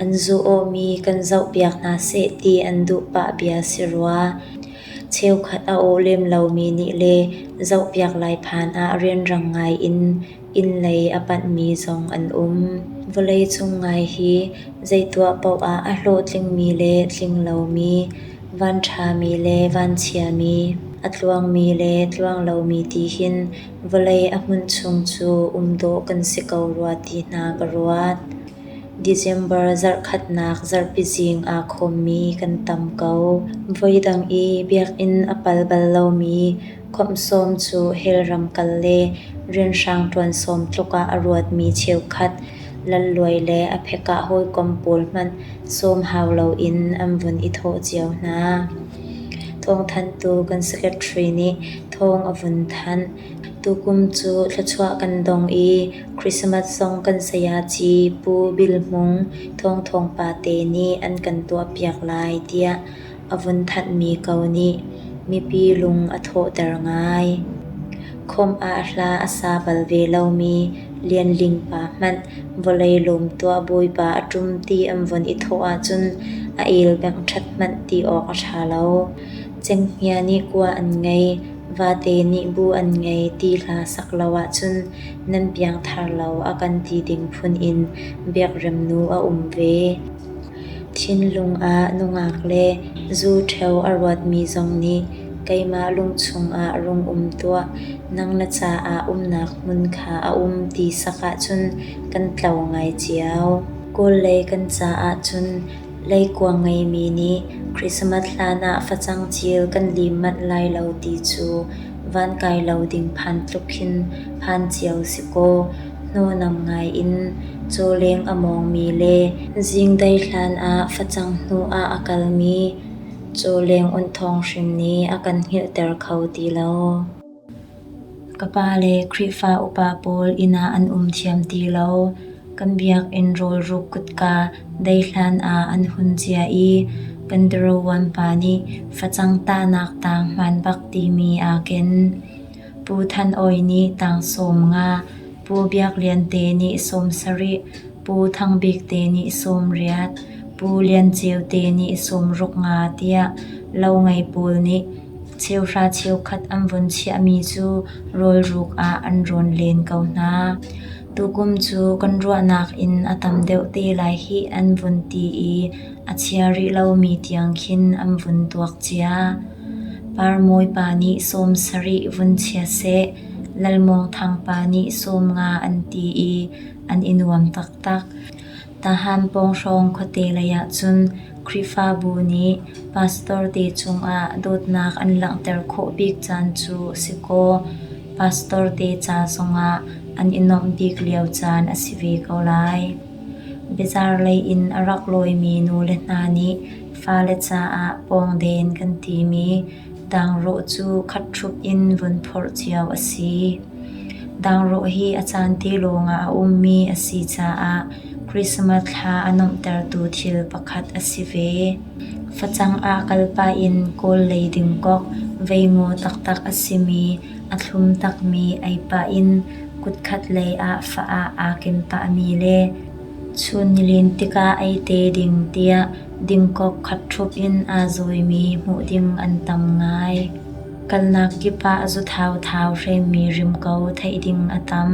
An zu awhmi kan zohpiak hna seh ti an duh pah bia si rua. Cheukhat a aw lem lomi nih le zohpiak lai phan ah rianrang ngai in inn lei a panhmi zong an um. Vawleicung ngai hi zei tuah paoh ah a hlawhtlingmi le tling lomi, vanṭhami le vanchiami, a tluangmi le tluang lomi ti hin vawlei a hmunh chung cu um dawh kan si ko rua ti hna ka ruat. December zarhkhatnak zarhpi zing aa khawmmi kan tam ko. Voidang i biakinn a pal bal lomi Khawmhsawm cu hellram kal le rianhrang ṭuan sawm tluk ah a ruatmi cheukhat lalluai le a phekah hawikom pawl hmanh sawm hau loin an vun i thawh cio hna. Thawngthanhtu kan secretary nih thawng a vun thanh. Tukum cu thluachuah kan dong i Christmas zong kan sayaci Pu Bil Hmung Thawngthawng pate nih an kan tuahpiak lai tiah a vun thanhmi ko nih mipi lung a thawhter ngai. Khawmh ah hla a sa bal ve lomi Lian Ling pa hmanh vawlei lawm tuah Bawipa a ṭum ti an vun i thawh ahcun a el bengh ṭhat hmanh ti awk a ṭha lo. Cenghngia nih kua an ngei, vate nih bu an ngei ti hla sak lo ahcun nan piangthar lo a kan ti ding phun in biakremnu a um ve. Thinlung ah nungak le zu ṭheo a ruatmi zong nih keimah lungchung ah rung um tuah, nang na caah umnak hmun kha a um ti sak ahcun kan tlo ngai cio. Kawl lei kan caah cun leikuang ngeimi nih Christmas hlan ah facang cil kan lim manh lai lo ti cu van kai lo ding phan tluk khin phan cio si kaw hnawhnam ngai in cawleng a mawngmi le zingdei hlan ah facang hnu ah a kalmi cawleng onh thawng hrim nih a kan hngilhter kho ti lo. Ka pa le Khrihfa upa pawl inn ah an um thiam ti lo. Kan biakinn rawlruk kutka dei hlan ah an hun cia i kan darawan pa nih facang tahnak taang hmaan bak timi aa ken. Pu Than Awi nih tang 15, Pu Biak Lian te nih 70, Pu Thang Bik te nih 80, Pu Lian Ceu te nih 65 tiah lo ngei pawl nih cheuhra cheukhat an vun chiahmi cu rawlruk ah an rawn len ko hna. Tukum cu kan ruahnak in a tam deuh te lai hih an vun ti i a chia rih lomi tiang khin an vun tuak cia. Parmawi pa nih 70 vun chia seh, Lalmawng Thang pa nih 50 an ti i an i nuam taktak. Tahan pawnghrawng khuate lei ahcun Khrihfabu nih pastorte cungah dawtnak an langhter khawh bik caan cu si kaw pastorte ca zongah an i nuamh bik lio caan a si ve ko lai. Biazar lei in a rak lawimi nule hna nih fale caah pawngden kan timi Dangrawh cu khat ṭhup in vun phorh cio a si. Dangrawh hi a caan te lawngah a ummi a si caah Christmas thla a nuamhtertu thil pakhat a si ve. Facang ah kal pah in Kawl lei dingkok veingaw taktak a simi a thlum takmi ei pah in kutkhat lei ah fa-ah aa ken pahmi le chun nilin tikah ei te ding tiah dingkok khat ṭhup in aa zawimi hmuh ding an tam ngai. Kalnak kip ah zuthau thau hremmi rim ko theih ding a tam.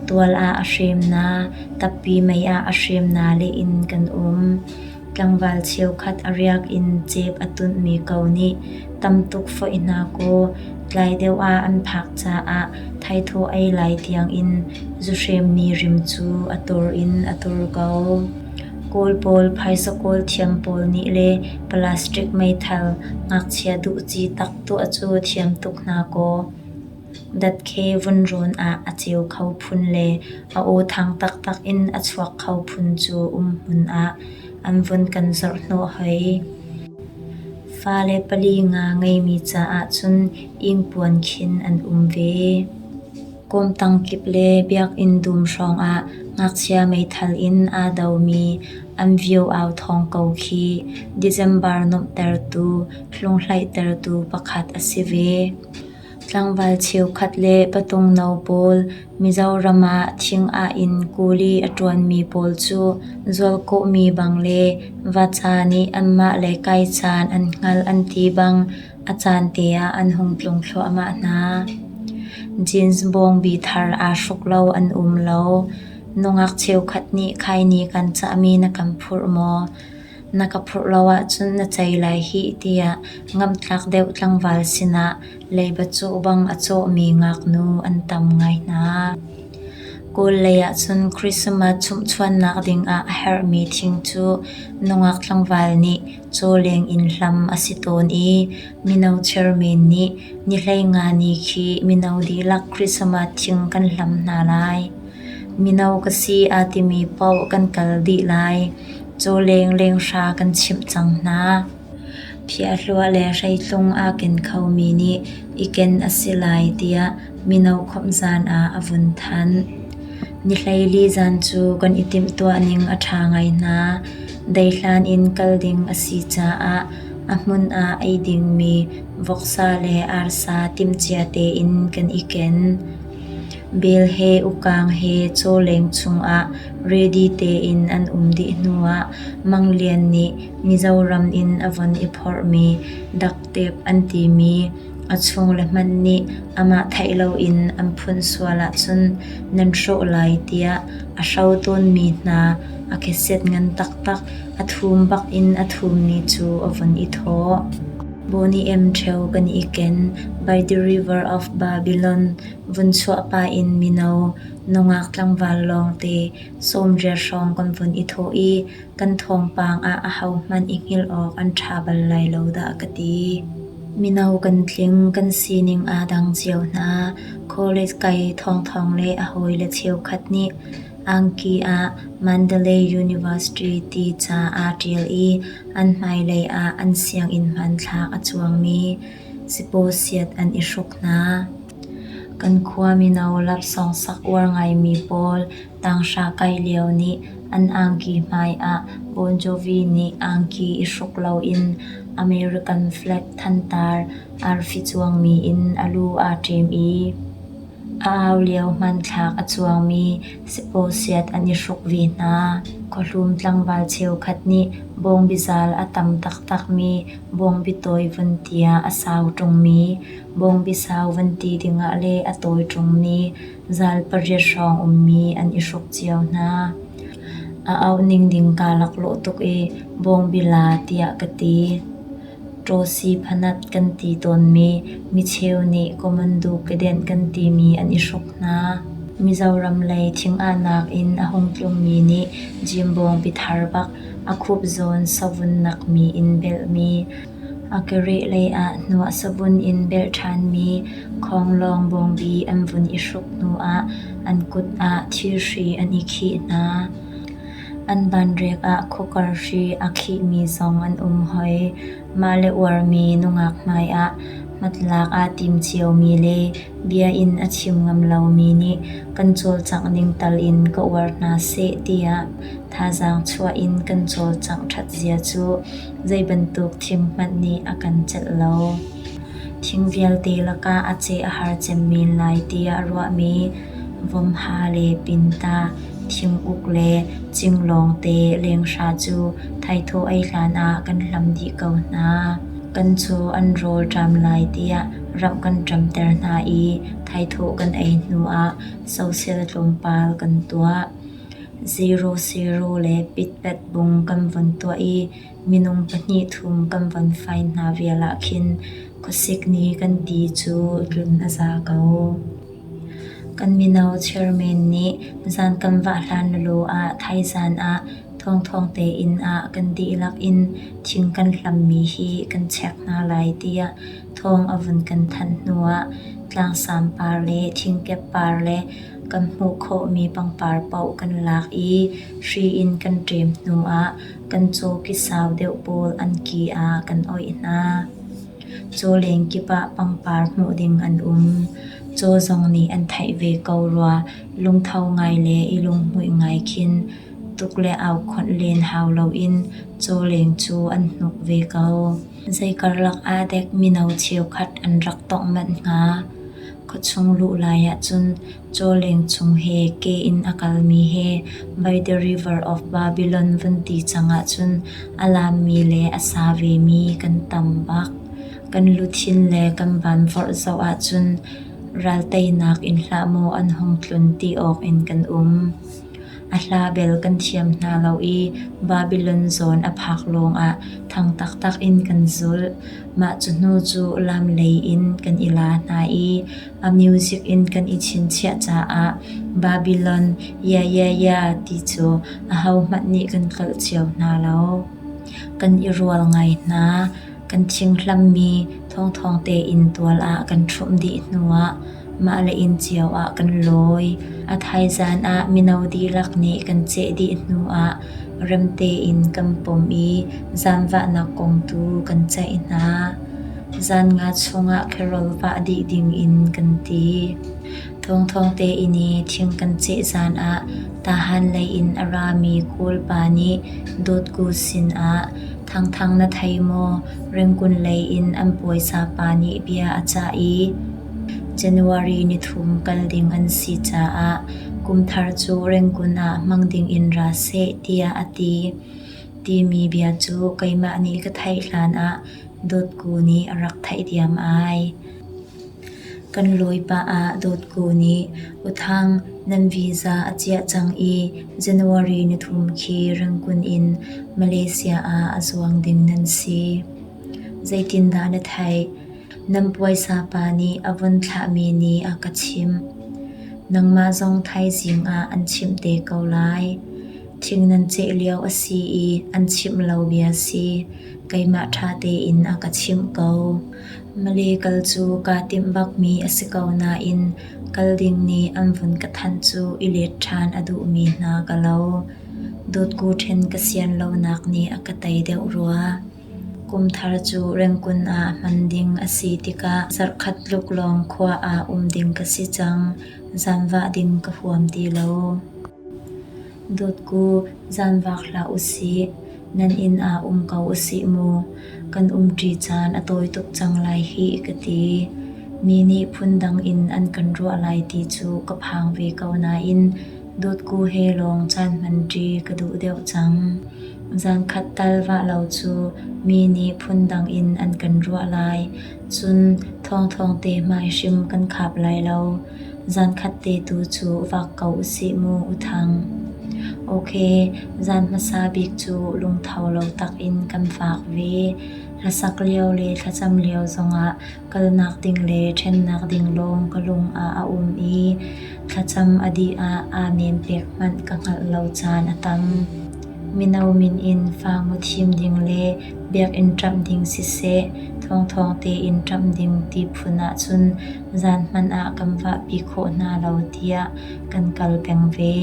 Tual ah a hrem na, tappi mei ah a hrem na le in kan um. Tlangval cheukhat a riak in cep a tunhmi ko nih tam tuk foih hna kaw tlai deuh ah an phak caah thaithawh ei lai tiangin zuhremmi rim cu a tur in a tur ko. Kawl pawl phaisa kawl thiam pawl nih le plastic meithal ngakchia duh ci tak tuah cu thiam tuk hna kaw datkhe vunrawn ah a ceu kho phun le a aw thang taktak in a chuak kho phun cu umhmun ah an vun kan zorhhnawh hoi. Fale pali nga ngeimi caah cun ingpuan khin an um ve. Kawmtang kip le biakinn dum hrawngah ngakchia meithal in aa domi an vio-au thawng ko khi December nuamhtertu, hlunghlaihtertu pakhat a si ve. Tlangval cheukhat le patung no pawl Mizoram ah thing-ah in kuli a ṭuanmi pawl cu zualkawhmi bang le vaca nih anmah le kai caan an hngalh an ti bang a caan te ah an hung tlung thluahmah hna. Jeans bawngbi thar aa hruk lo an um lo. Nungak cheukhat nih khaini kan cahmi na kan phurh maw? Na ka phurh lo ahcun na cei lai hih tiah ngamhtlak deuh tlangval sinah leiba cawh bang a cawhmi ngaknu an tam ngai hna. Kawl lei ahcun Christmas chumhchuannak dingah a herhmi thing cu nungak tlangval nih cawleng in hlam a si tawn i mino chairman nih ni 15 ni khi mino dihlak Christmas thing kan hlam hna lai. Mino ka si aa timi paoh kan kal dih lai. Cawleng lenghra kan chimh cang hna. Phiahluah le hreitlung aa ken khomi nih i ken a si lai tiah mino khawmh zan ah a vun thanh. Ni 14 zan cu kan i timhtuah ning a ṭha ngai hna. Deihlan in kal ding a si caah a hmun ah ei dingmi voksa le arsa timhcia tein kan i ken. Bel he ukang he cawleng chungah ready tein an um dih hnuah Mang Lian nih Mizoram in a von i phorhmi duct-tape an timi a chungle hmanh nih amah theih loin an phunh sual ahcun nan hrawh lai tiah a hro tawnmi hna a kheset ngan taktak a thum bak in a thummi cu a vun i thawh. Bawni-em ṭheo kan i ken by the river of Babylon vun chuah pah in mino nungak tlangval lawngte 80 hrawng kan vun i thawh i kan thawngpang ah ahohmanh i hngilh awk an ṭha bal lai lo dah ka ti. Mino kan tling, kan sining aa dang cio hna. College kai thawngthawng le a hawile cheukhat nih angki ah Mandalay University ti ca aa ṭial i an hmailei ah an sianginn hmanthlak a cuangmi sipuasiat an i hruk hna. Kan khua mino lapsawng sak uar ngaimi pawl tanghra kai lio nih an angki hmai ah Bon Jovi nih angki i hruk loin American flag thantar arfi cuangmi in a lu aa ṭem i a au lio hmanthlak a cuangmi sipuasiat an i hruk ve hna. Khuahlum tlangval cheukhat nih bawngbi zal a tam taktakmi bawngbi tawi vun tiah a sau ṭungmi, bawngbi sau vun ti dingah le a tawi ṭungmi zal pariat hrawng ummi an i hruk cio hna. A auh ning ding kaa laklawh tuk i bawngbi la tiah ka ti. Ṭawsi phanat kan ti tawnmi micheu nih kawmandu kedenh kan timi an i hruk hna. Mizoram lei thing-ahnak in a hung tlungmi nih Jimbawng bithar bak a khup zawn savun nakmi in belhmi, a kereh lei ah hnuah savun in belh ṭhanmi khawnglawng bawngbi an vun i hruk hnuah an kut ah thirhri an i khih hna. An banrek ah khuakar hri a khihmi zong an um hoi. Mah le uarmi nungak hmaiah hmatlak aa tim ciomi le bia in a chim ngam lomi nih kan cawlcangh ning tal in ka uar hna seh tiah thazaang chuah in kan cawlcangh ṭhat zia cu zeibantuk thing hmanh nih a kan celh lo. Thing vialte lakah a ceh a har cem men lai tiah ruahmi vomha le pinta, thinguk le cinglawng te lenghra cu thaithawh ei hlanah kan hlam dih ko hna. Kan caw an rawl ṭam lai tiah ramh kan ṭamter hna i thaithawh kan ei hnuah sosel tlawmpal kan tuah. Zero sero le pitpet bung kan von tuah i minung pahnih thum kan von fai hna vial ah khin khuasik ni kan ti cu tlun a za ko. Kan mino chairman nih zan kan vah hlan lawlaw ah thaizan ah thawngthawng tein ah kan dihlak in thing kan hlammi hi kan check hna lai tiah thawng a vun kan thanh hnuah tlangsam par le thingkep par le kan hmuh khawhmi pangpar paoh kan lak i hri in kan ṭem hnuah kan caw ki sau deuh pawl an ki ah kan oih hna. Caw leng kip ah pangpar hmuh ding an um. Caw zong nih an theih ve ko rua. Lungtho ngai le i lunghmuih ngai khin tuk le aukhonh len hau loin caw leng cu an hnuk ve ko. Zei karlak ah dek mino cheukhat an rak tongh manh hnga. Khuachung luh lai ahcun cawleng chung he ke in a kalmi he by the river of Babylon vun ti cang ahcun a laammi le a sa vemi kan tam bak. Kan luchin le kan vanvorh zoh ahcun ralteinak in hlah maw an hung tlun ti awk in kan um. A hla bel kan thiam hna lo i Babylon zawn a phak lawngah thang taktak in kan zulh. Mah cu hnu cu lam lei in kan i la hna i a music in kan i chinchiah caah Babylon yeah yeah yeah ti cu ahohmanh nih kan tlolh cio hna lo. Kan i rual ngai hna. Kan thinghlammi thawngthawng tein tual ah kan ṭhumh dih hnuah mah le inn cio ah kan lawi. A thaizan ah mino dihlak nih kan ceh dih hnuah rem tein kan pom i zaanvahnak kong tu kan ceih hna. Zan nga chungah kherol vah dih dingin kan ti. Thawngthawng tein i thing kan ceh zan ah Tahan lei in a rami Kawl pa nih Dawtku sinah Thangthang na thei maw? Ringkun lei in an puaisa pa nih bia a cah i January nithum kal ding an si caah kumthar cu Ringkun ah hmang dingin ra seh tiah a ti. Timi bia cu keimah nih ka theih hlanah Dawtku nih a rak theih diam ai. Kan lawi pah ah Dawtku nih U Thang, nan visa a ciah cang i January nithum khi Rangoon in Malaysia ah a zuang ding nan si. Zeitindah na theih? Nan puaisa pa nih a vun thlahmi nih a ka chimh. Nangmah zong thaizing ah an chimh te ko lai. Thing nan ceh lio a si i an chimh lo bia si. Keimah ṭha tein a ka chimh ko. Malay kal cu kaa timh bakmi a si ko nain kal ding nih an vun ka thanh cu i let ṭhan a duhmi hna ka lo. Dawtku ṭhen ka sian lonak nih a ka tei deuh rua. Kum thar cu Rengkun ah hman ding a si tikah zarhkhat tluk lawng khua ah um ding ka si cang. Zaanvah ding ka huam ti lo. Dawtku, zaanvak hlah usih. Nan inn ah um ko usih mu. Kan umṭi caan a tawi tuk cang lai hih ka ti. Mi nih phundang in an kan ruah lai ti cu ka phang ve ko nain dawtku he lawng caan hmanṭi ka duh deuh cang. Zankhat tal vah lo cu mi nih phundang in an kan ruah lai, cun thawngthawng te hmai hrim kan khap lai lo. Zankhat te tu cu vak ko usih mu U Thang. Ok, zan hmasa bik cu lungtho lo takin kan vak ve. Hlasak lio le thlacam lio zongah kalnak ding le ṭhennak ding lawng ka lung ah a um i thlacam a dih ah amen pek hmanh ka hngalh lo caan a tam. Mino min in fangu thim ding le biakinn ṭamh ding siseh, thawngthawng tein ṭamh ding ti phun ahcun zan hmanh ah kan vahpi khawh hna lo tiah kan kal peng ve.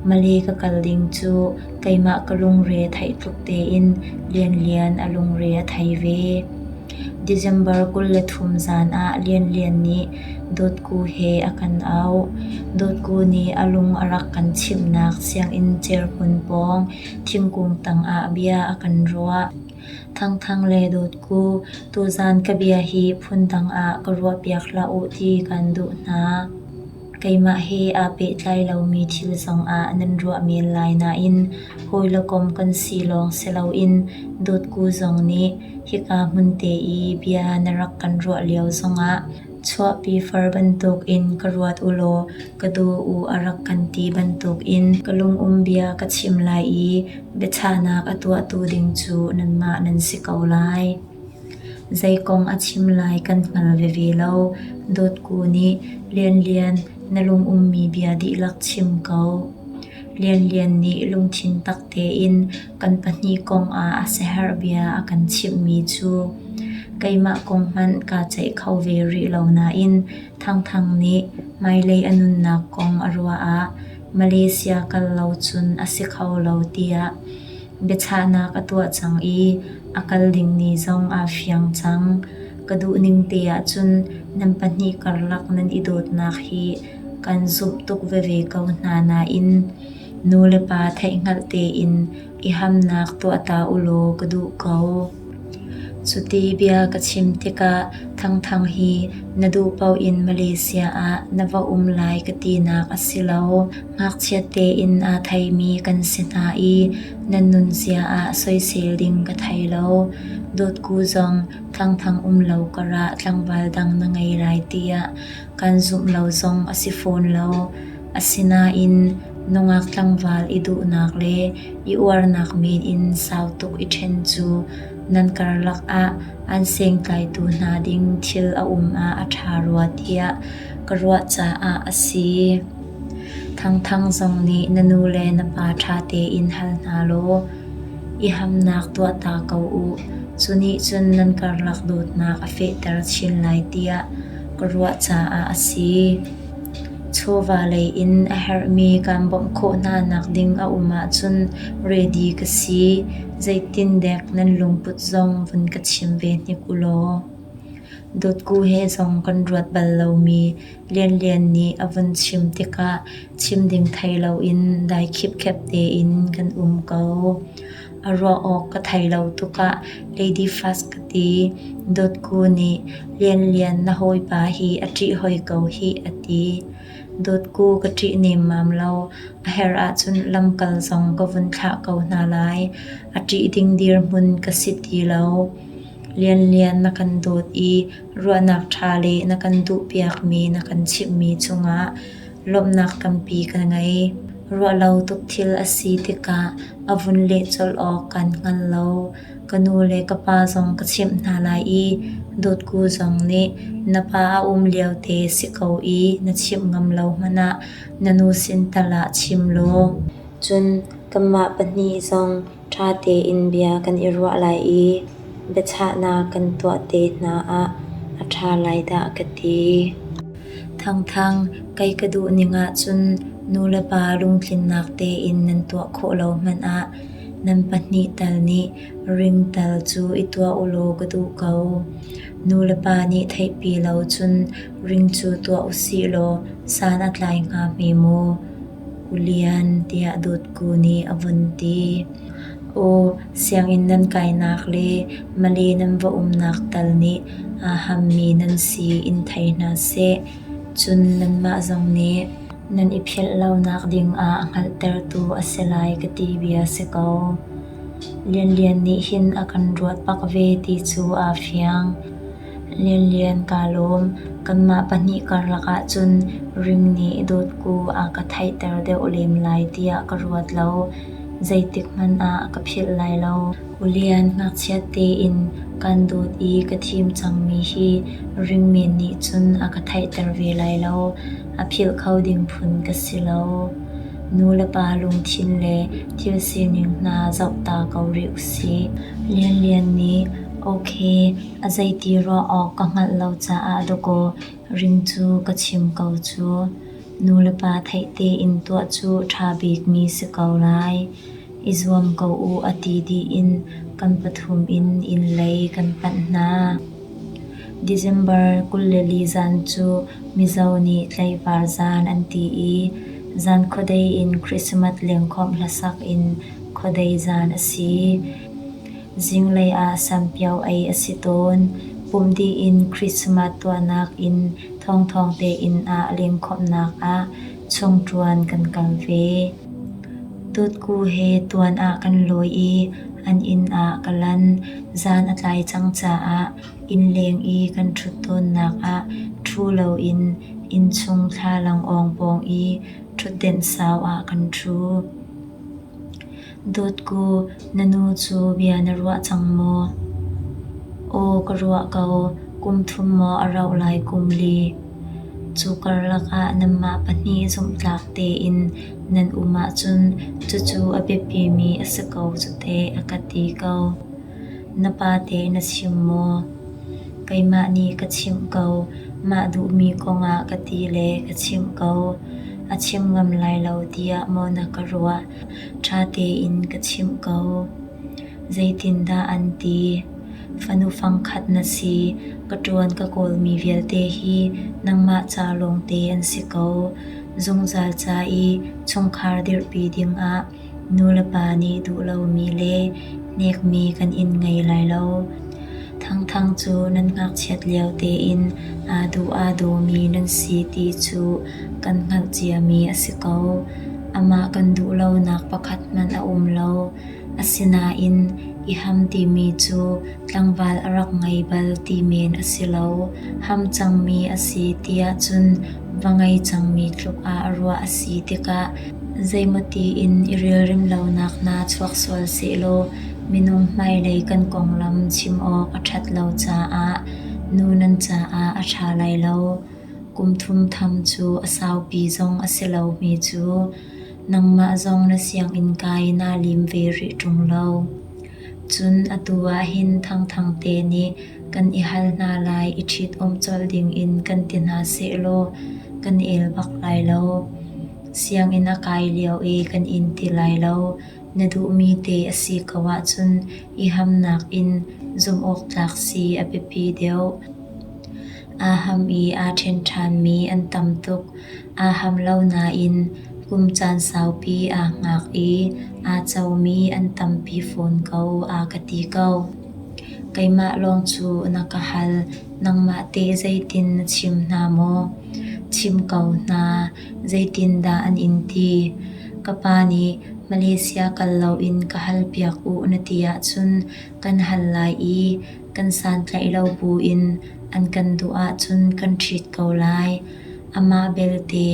Male ka kal ding cu keimah ka lungre theih tluk tein Lianlian a lungre a thei ve. December 23 zan ah Lianlian nih Dawtku he a kan auh. Dawtku nih a lung a rak kan chimhnak sianginn cerhmun pawng thingkung tangah bia a kan ruah. Thangthang le Dawtku, tuzan ka bia hi phundang ah ka ruahpiak hlah u ti kan duh hna. Keimah he aa pehtlai lomi thil zongah nan ruah men lai nain hawi le kom kan si lawng si loin Dawtku zong nih hika hmunte i bia na rak kan ruah lio zongah chuahpi far bantukin ka ruat u law ka daw u a rak kan ti bantukin ka lungum bia ka chim lai i biachahnak a tuahtu ding cu nanmah nan si ko lai. Zei kong a chim lai kan hngal veve lo. Dawtku nih Lianlian na lung ummi bia dihlak chim ko. Lianlian nih lungthin tak tein kan pahnih kong ah a siaherh bia a kan chimhmi cu keimah kong hmanh kaa ceih kho ve rih lo nain Thangthang nih hmailei a nunnak kong a ruah ah Malaysia kal lo cun a si kho lo tiah biachahnak a tuah cang i a kal ding ni zong aa fiang cang. Ka duhning te ahcun nan pahnih karlak nan i dawtnak hi kan zumh tuk veve ko hna nain nu le pa theihhngalh tein i hamnak tuah ta u law ka duh ko. Cuti bia ka chim tikah Thangthang hi na duh paoh in Malaysia ah na va um lai ka tinak a si lo. Ngakchiat tein aa theimi kan si hna i nan nunzia ah soisel ding ka thei lo. Dawtku zong Thangthang um lo karah tlangval dang na ngei lai tiah kan zumh lo zong a si fawn lo. Asinain nungak tlangval i duhnak le i uarnak men in sau tuk i ṭhen cu nan karlak ah an sengtlaitu hna ding thil a um ah a ṭha rua tiah ka ruah caah a si. Thangthang zong nih na nu le na pa ṭha tein hal hna law i hamnak tuah ta ko u. Cu nih cun nan karlak dawtnak a fehter chin lai tiah ka ruah caah a si. Chawva lei in a herhmi kaan bawmh khawh hna nakding a um ahcun ready ka si. Zeitindek nan lungput zong vun ka chim ve hnik u law. Dawtku he zong kan ruat bal lomi Lianlian nih a vun chim tikah chim ding thei loin dai khipkhep tein kan um ko. A ruah awk ka thei lo tukah Lady Fast ka ti. Dawtku nih Lianlian na hawipa hi a ṭih hoi ko hih a ti. Dawtku ka ṭih nemmam lo. A herh ahcun lamkal zong ka vun thlah ko hna lai. A ṭih ding dirhmun ka si ti lo. Lianlian na kan dawt i ruahnak ṭha le na kan duhpiakmi na kan chimhmi cungah lawmhnak tampi ka ngei. Ruahlo tuk thil a si tikah a vun leh colh awk kan hngal lo. Ka nu le ka pa zong ka chimh hna lai i Dawtku zong nih na pa a um liote si ko i na chimh ngam lo hmanh ah na nu sin tal ah chim law. Cun kanmah pahnih zong Ṭha tein bia kan i ruah lai i biachahnak kan tuah te hna ah a ṭha lai dah ka ti. Thangthang, kei ka duh ning ahcun nulepa lungtlinnak tein nan tuah khawh lo hmanh ah nan pahnih tal nih ring tal cu i tuah ulaw ka duh ko. Nulepa nih theihpi lo cun ring cu tuah usih law san a tlai hnga hme maw? U Lian, tiah Dawtku nih a vun ti. Aw, sianginn nan kainak le Male nan va umnak tal nih aa hammi nan si in thei hna seh. Cun nanmah zong nih nan i philh lonak dingah a hngalhtertu a si lai ka ti bia si ko. Lianlian nih hin a kan ruat bak ve ti cu aa fiang. Lianlian kaa lawm. Kanmah pahnih karlak ahcun ring nih dawtku a ka theihter deuh lem lai tiah ka ruat lo. Zeitik hmanh ah ka philh lai lo. U Lian, ngakchia tein kaan dawt i ka thim cangmi hi ring men nih cun a ka theihter ve lai lo. A philh kho ding phun ka si lo. Nu le pa lungthin le thil sining hna zoh ta ko rih usih. Lianlian nih "Ok, a zeiti ruah awk ka hngalh lo caah dakaw ring cu ka chim ko cu. Nu le pa theih tein tuah cu ṭha bikmi si ko lai. I zuam ko u a ti dih in kan pathum in inn lei kan panh hna. December 24 zan cu Mizo nih tlaivar zan an ti i zan khuadei in Christmas lengkhawmh hlasak in khuadei zan a si. Zinglei ah sampio ei a si tawn. Pumh dih in Christmas tuahnak inn thawngthawng tein ah lengkhawmhnak ah chungṭuan kan kal ve. Dawtku he tuan ah kan lawi i an inn ah ka lan. Zan a tlai cang caah innleng i kan ṭhut tawnnak ah ṭhu loin innchung thlalangawng pawng i ṭhutdenh sau ah kan ṭhu. Dawtku, na nu cu bia na ruah cang maw? Aw, ka ruah ko. Kum thum maw a rauh lai kum li. Cu karlak ah nanmah pahnih zumhtlak tein nan um ahcun cucu a biapimi a si ko cu teh a ka ti ko. Na pa teh na chim maw? Keimah nih ka chimh ko. Mah duhmi kongah ka ti le ka chimh ko. A chim ngam lai lo tiah maw na ka ruah? Ṭha tein ka chimh ko. Zeitindah an ti? Fanu fangkhat na si. Ka ṭuan ka kawlmi vialte hi nangmah ca lawngte an si ko. Zungzal ca i chungkhar dirhpi dingah nulepa nih duh lomi le hnekmi kan in ngei lai lo. Thangthang cu nan ngakchiat lio tein aa duh aa dawmi nan si ti cu kan hngalh ciami a si ko. Amah kan duh lonak pakhat hmanh a um lo. Asinain i ham timi cu tlangval a rak ngei bal ti men a si lo. Ham cangmi a si tiah cun va ngei cangmi tluk ah ruah a si tikah zeimawti in i relrem lonak hna chuak sual sehlaw minung hmailei kan konglam chim awk a ṭhat lo caah nu nan caah a ṭha lai lo. Kum thum tham cu a saupi zong a si lomi cu nangmah zong na sianginn kai naa lim ve rih ṭung lo. Cun atu ah hin Thangthang te nih kan i hal hna lai i ṭhitum colh dingin kan ti hna sehlaw kan el bak lai lo. Sianginn a kai lio i kan in ti lai lo. Na duhmi te a si ko ahcun i hamnak in zumhawktlak si a biapi deuh. Aa ham i aa ṭhen ṭhanmi an tam tuk. Aa ham lo nain kum caan saupi aa hngak i aa comi an tampi fawn ko a ka ti ko. Keimah lawng cu na ka hal, nangmah teh zeitin na chim hna maw? Chim ko hna, zeitindah an in ti? Ka pa nih Malaysia kal loin ka halpiak u na ti ahcun kan hal lai i kan santlaih lo buin an kan duh ahcun kan ṭhit ko lai. Amah belte,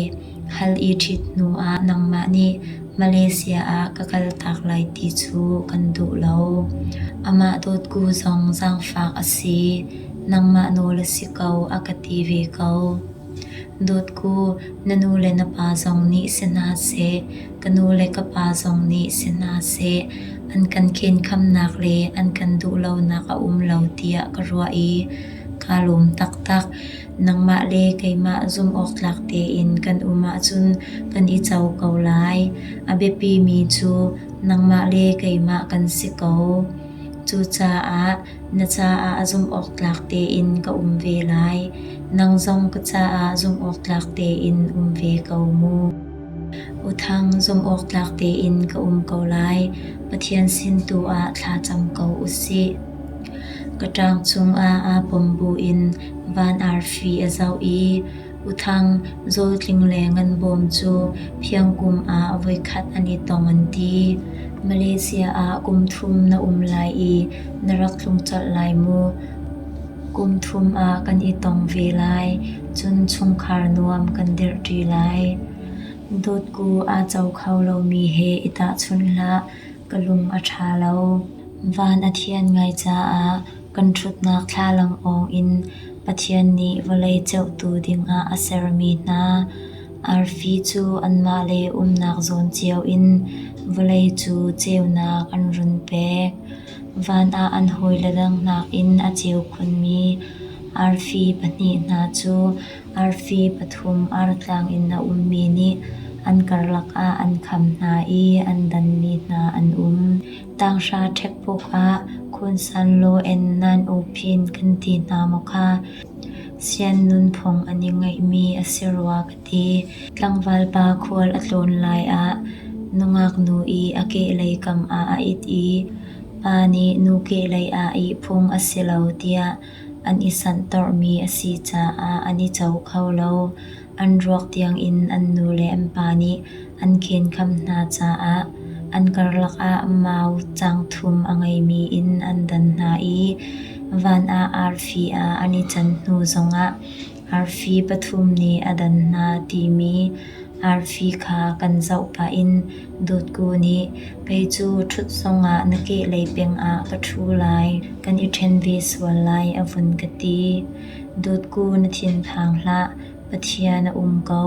hal i ṭhit hnuah nangmah nih Malaysia ah ka kaltak lai ti cu kan duh lo. Amah dawtku zong zaangfak a si. Nangmah nawl a si ko a ka ti ve ko. Dawtku, na nu le na pa zong nih si hna seh, ka nu le ka pa zong nih si hna seh, an kan khenkhamnak le an kan duh lonak a um lo tiah ka ruah i kaa lawm taktak. Nangmah le keimah zumhawktlak tein kan um ahcun kan i co ko lai. A biapimi cu nangmah le keimah kan si ko. Cucaah na caah zumhawktlak tein ka um ve lai. Nang zong ka caah zumhawktlak tein um ve ko mu. U Thang, zumhawktlak tein ka um ko lai. Pathian sin tu ah thla cam ko u sih. Ka ṭang cungah aa pom buin van arfi a zoh i U Thang, Zawltling le Nganbawm cu Phiangkum ah voikhat an i tong an ti. Malaysia ah kum thum na um lai i na rak tlung colh lai mu. Kum thum ah kan i tong ve lai, cun chungkhar nuam kan dirhṭi lai. Dawtku aa co kho lomi he i tahchunh hlah, ka lung a ṭha lo. Van a thian ngai caah kan ṭhutnak thlalang-awng in Pathian nih vawlei ceuhtu dingah a sermi hna arfi cu anmah le umnak zawn cio in vawlei cu ceunak an run pek. Van ah an hawile dang nakin a ceu khunmi arfi pahnih hna cu arfi pathum artlang in a ummi nih an karlak ah an kham hna i an danmi hna an um. Tanghra ṭhekpuk ah Khunsan Law en nan uphin kan ti hna maw kha? Sian nunphung an i ngeihmi a si rua ka ti. Tlangval pa khual a tlawn lai ah nungak nu i a kehlei kam ah a it i pa nih nu kehlei ah ihphung a si lo tiah an i sanhtorhmi a si caah an i co kho lo. An ruak tiangin an nu le an pa nih an khenkham hna caah an karlak ah mau cangthum a ngeimi in an dan hna i van ah arfi ah an i can hnu zongah arfi pathum nih a dan hna timi arfi kha kan zoh pah in Dawtku nih kei cu ṭhut zongah na kehlei peng ah ka ṭhu lai, kan i ṭhen ve sual lai a vun ka ti. Dawtku na thinphang hlah, Pathian a um ko.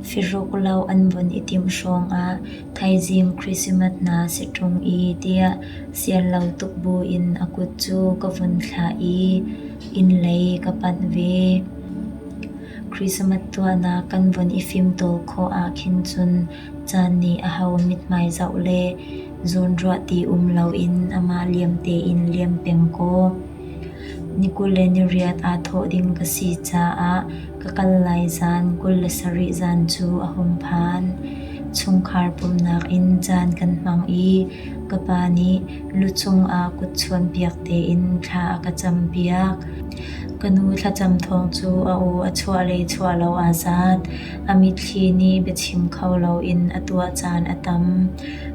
Firuk lo an vun i timh hrawngah thaizing Christmas hna si ṭung i tiah sian lo tuk buin a kut cu ka vun thlah i inn lei ka panh ve. Christmas tuahnak kan vun i fimtawl khawh ahkhin cun caan nih aho mithmai zoh le zawnruah ti um loin amah liam tein liam peng kaw. Ni 28 aa thawh ding ka si caah ka kal lai zan 27 zan cu a hung phan. Chungkhar pumhnak in caan kan hmang i ka pa nih lucung ah kut chuanpiak tein thla a ka campiak. Ka nu thlacam thawng cu a aw a chuah le chuah lo aa zat. A mitthli nih biachim kho loin a tuah caan a tam.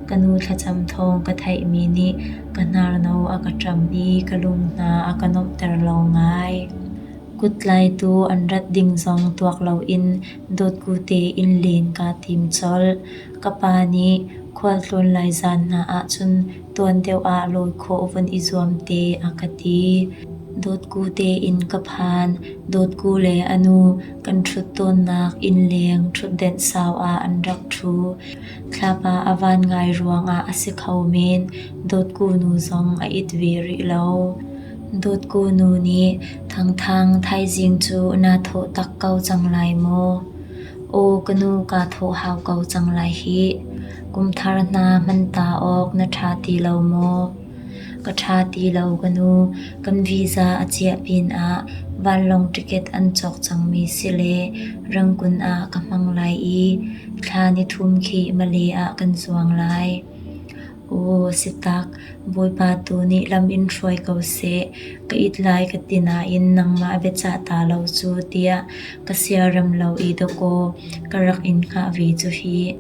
Ka nu thlacam thawng ka theihmi nih Ka hnarno a ka ṭam i ka lung hna a ka nuamhter lo ngai. Kuttlaitu an rat ding zong tuak loin dawtku tein len kaa tim colh. Ka pa nih khualtlawn lai zan hna ahcun tuan deuh ah lawi khawh vun i zuam te a ka ti. Dawtku tein ka phan. Dawtku le a nu kan ṭhut tawnnak innleng ṭhutdenh sau ah an rak ṭhu. Thlapa a van ngai ruangah a si kho men, Dawtku nu zong a it ve rih lo. Dawtku nu nih Thangthang thaizing cu naa thawh tak ko cang lai maw? Aw ka nu kaa thawh hau ko cang lai hih. Kumthar hna hman ta awk na ṭha ti lo maw? Ka ṭha ti lo ka nu, kan visa a ciah pinah vanlawng ticket an cawk cangmi si le Rangoon ah ka hmang lai i thla nithum khi Malay ah kan zuang lai. Aw si tak, Bawipa tu nih lam in hruai ko seh, ka it lai ka ti nain nangmah biacah ta lo cu tiah ka siarem lo i dawkaw ka rak in hngah ve cu hih.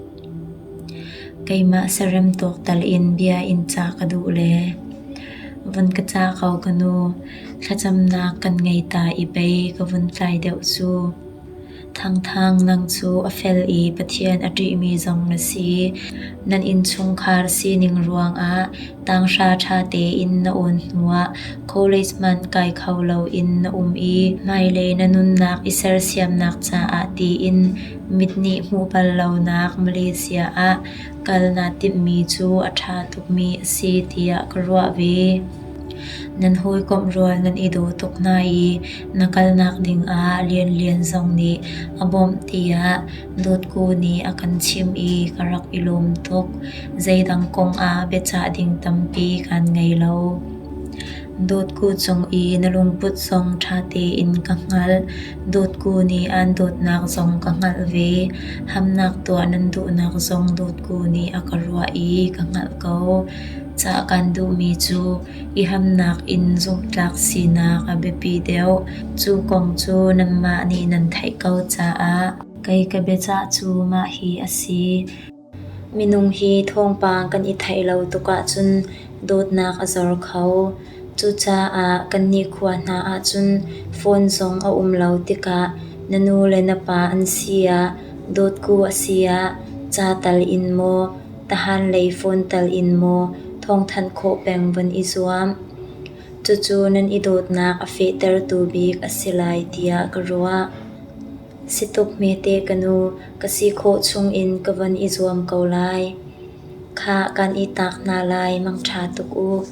Keimah serem tawk tal in bia in cah ka duh le vun ka cah ko ka nu. Thlacamnak kan ngei ta i pei ka vun tlai deuh cu. Thangthang nang cu a fel i Pathian a ṭihmi zong na si. Nan innchungkhar sining ruangah tanghra ṭha tein na awn hnuah college hmanh kai kho loin na um i hmailei na nunnak i sersiamnak caah tiin mit nih hmuh bal lonak Malaysia ah kal naa timhmi cu a ṭha tukmi a si tiah ka ruah ve. Nan hawikomh rual nan i daw tuk hna i na kalnak dingah Lianlian zong nih a bawmh tiah Dawtku nih a kan chimh i ka rak i lawm tuk. Zeidang kong ah biacah ding tampi kan ngei lo. Dawtku cung i na lungput zong ṭha tein ka hngalh. Dawtku nih aan dawtnak zong ka hngalh ve. Hamnak tuah nan duhnak zong dawtku nih a ka ruah i ka hngalh ko. Cah kan duhmi cu i hamnak in zumhtlak sinak a biapi deuh. Cu kong cu nanmah nih nan theih ko caah kei ka biacah cu mah hi a si. Minung hi thawngpang kan i theih lo tuk ahcun dawtnak a zor kho. Cucaah kannih khua hna ahcun phone zong a um lo tikah na nu le na pa an si ah Dawtku a si ah ca tal in maw, tahan lei phone tal in maw thawngthanh khawh peng von i zuam. Cucu nan i dawtnak a fehtertu bik a si lai tiah ka ruah. Si tuk hmete ka nu, ka si khawh chungin ka von i zuam ko lai. Khah kan i tak hna lai mangṭha tuk u.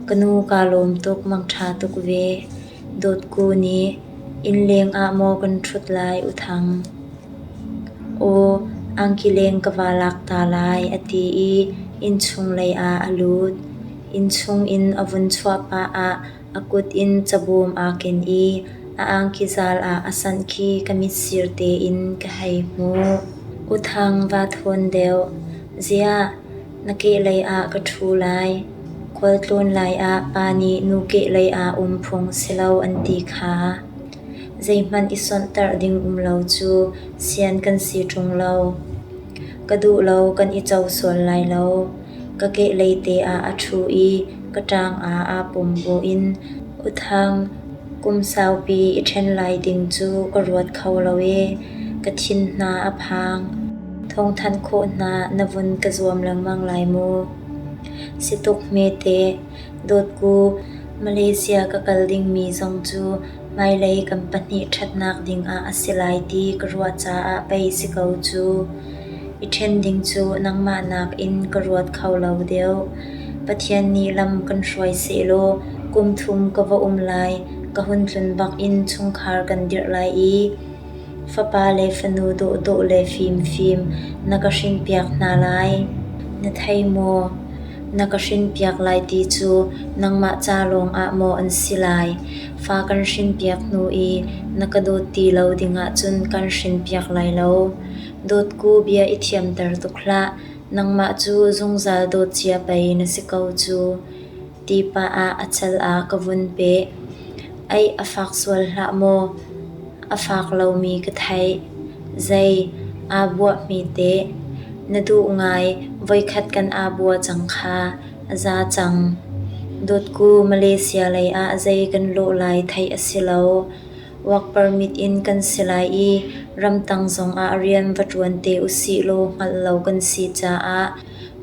Ka nu kaa lawm tuk mangṭha tuk ve. Dawtku nih innleng ah maw kan ṭhut lai U Thang? Aw, angki leng ka va lak ta lai a ti i innchung lei ah a lut. Innchung in a vun chuah pah ah a kut in cabawm aa ken i a angki zal ah a sanh khi ka mitsir tein ka hei hmuh. U Thang va thawn deuh. Ziah, na kehlei ah ka ṭhu lai. Khualtlawn lai ah pa nih nu kehlei ah um phung si lo an ti kha. Zeihmanh i sonhtarh ding um lo cu sian kan si ṭung lo. Ka duh lo kan i co sual lai lo. Ka kehlei te ah a ṭhu i ka ṭang ah aa pum buin U Thang, kum saupi i ṭhen lai ding cu ka ruat kho lo ee. Ka thin hna a phang. Thawngthanh khawh hna na vun ka zuam lengmang lai mu. Si tuk hme teh. Dawtku, Malaysia ka kal dingmi zong cu hmailei kan pahnih ṭhatnak dingah a si lai ti ka ruah caah pei si ko cu. I ṭhen ding cu nangmah nakin ka ruat kho lo deuh. Pathian nih lam kan hruai sehlaw kum thum ka va um lai, ka hun tlun bak in chungkhar kan dirh lai i fapa le fanu dawhdawh le fimfim na ka hrinpiak hna lai. Na thei maw? Na ka hrinpiak lai ti cu nangmah ca lawngah maw an si lai? Fa kan hrinpiak hnu i na ka dawt ti lo dingah cun kan hrinpiak lai lo. Dawtku bia i thiamter tuk hlah, nangmah cu zungzal dawt cia pei na si ko cu. Ti pah ah a cal ah ka vun peh. Aih a fak sual hlah maw? A fak lomi ka theih. Zei, aa buahmi teh? Na duh ngai, voikhat kan aa bua cang kha. A za cang. Dawtku Malaysia lei ah zei kan lawh lai theih a si lo. Work permit in kan si lai i ramtang zongah rian va ṭuan te usih law hngalh lo kan si caah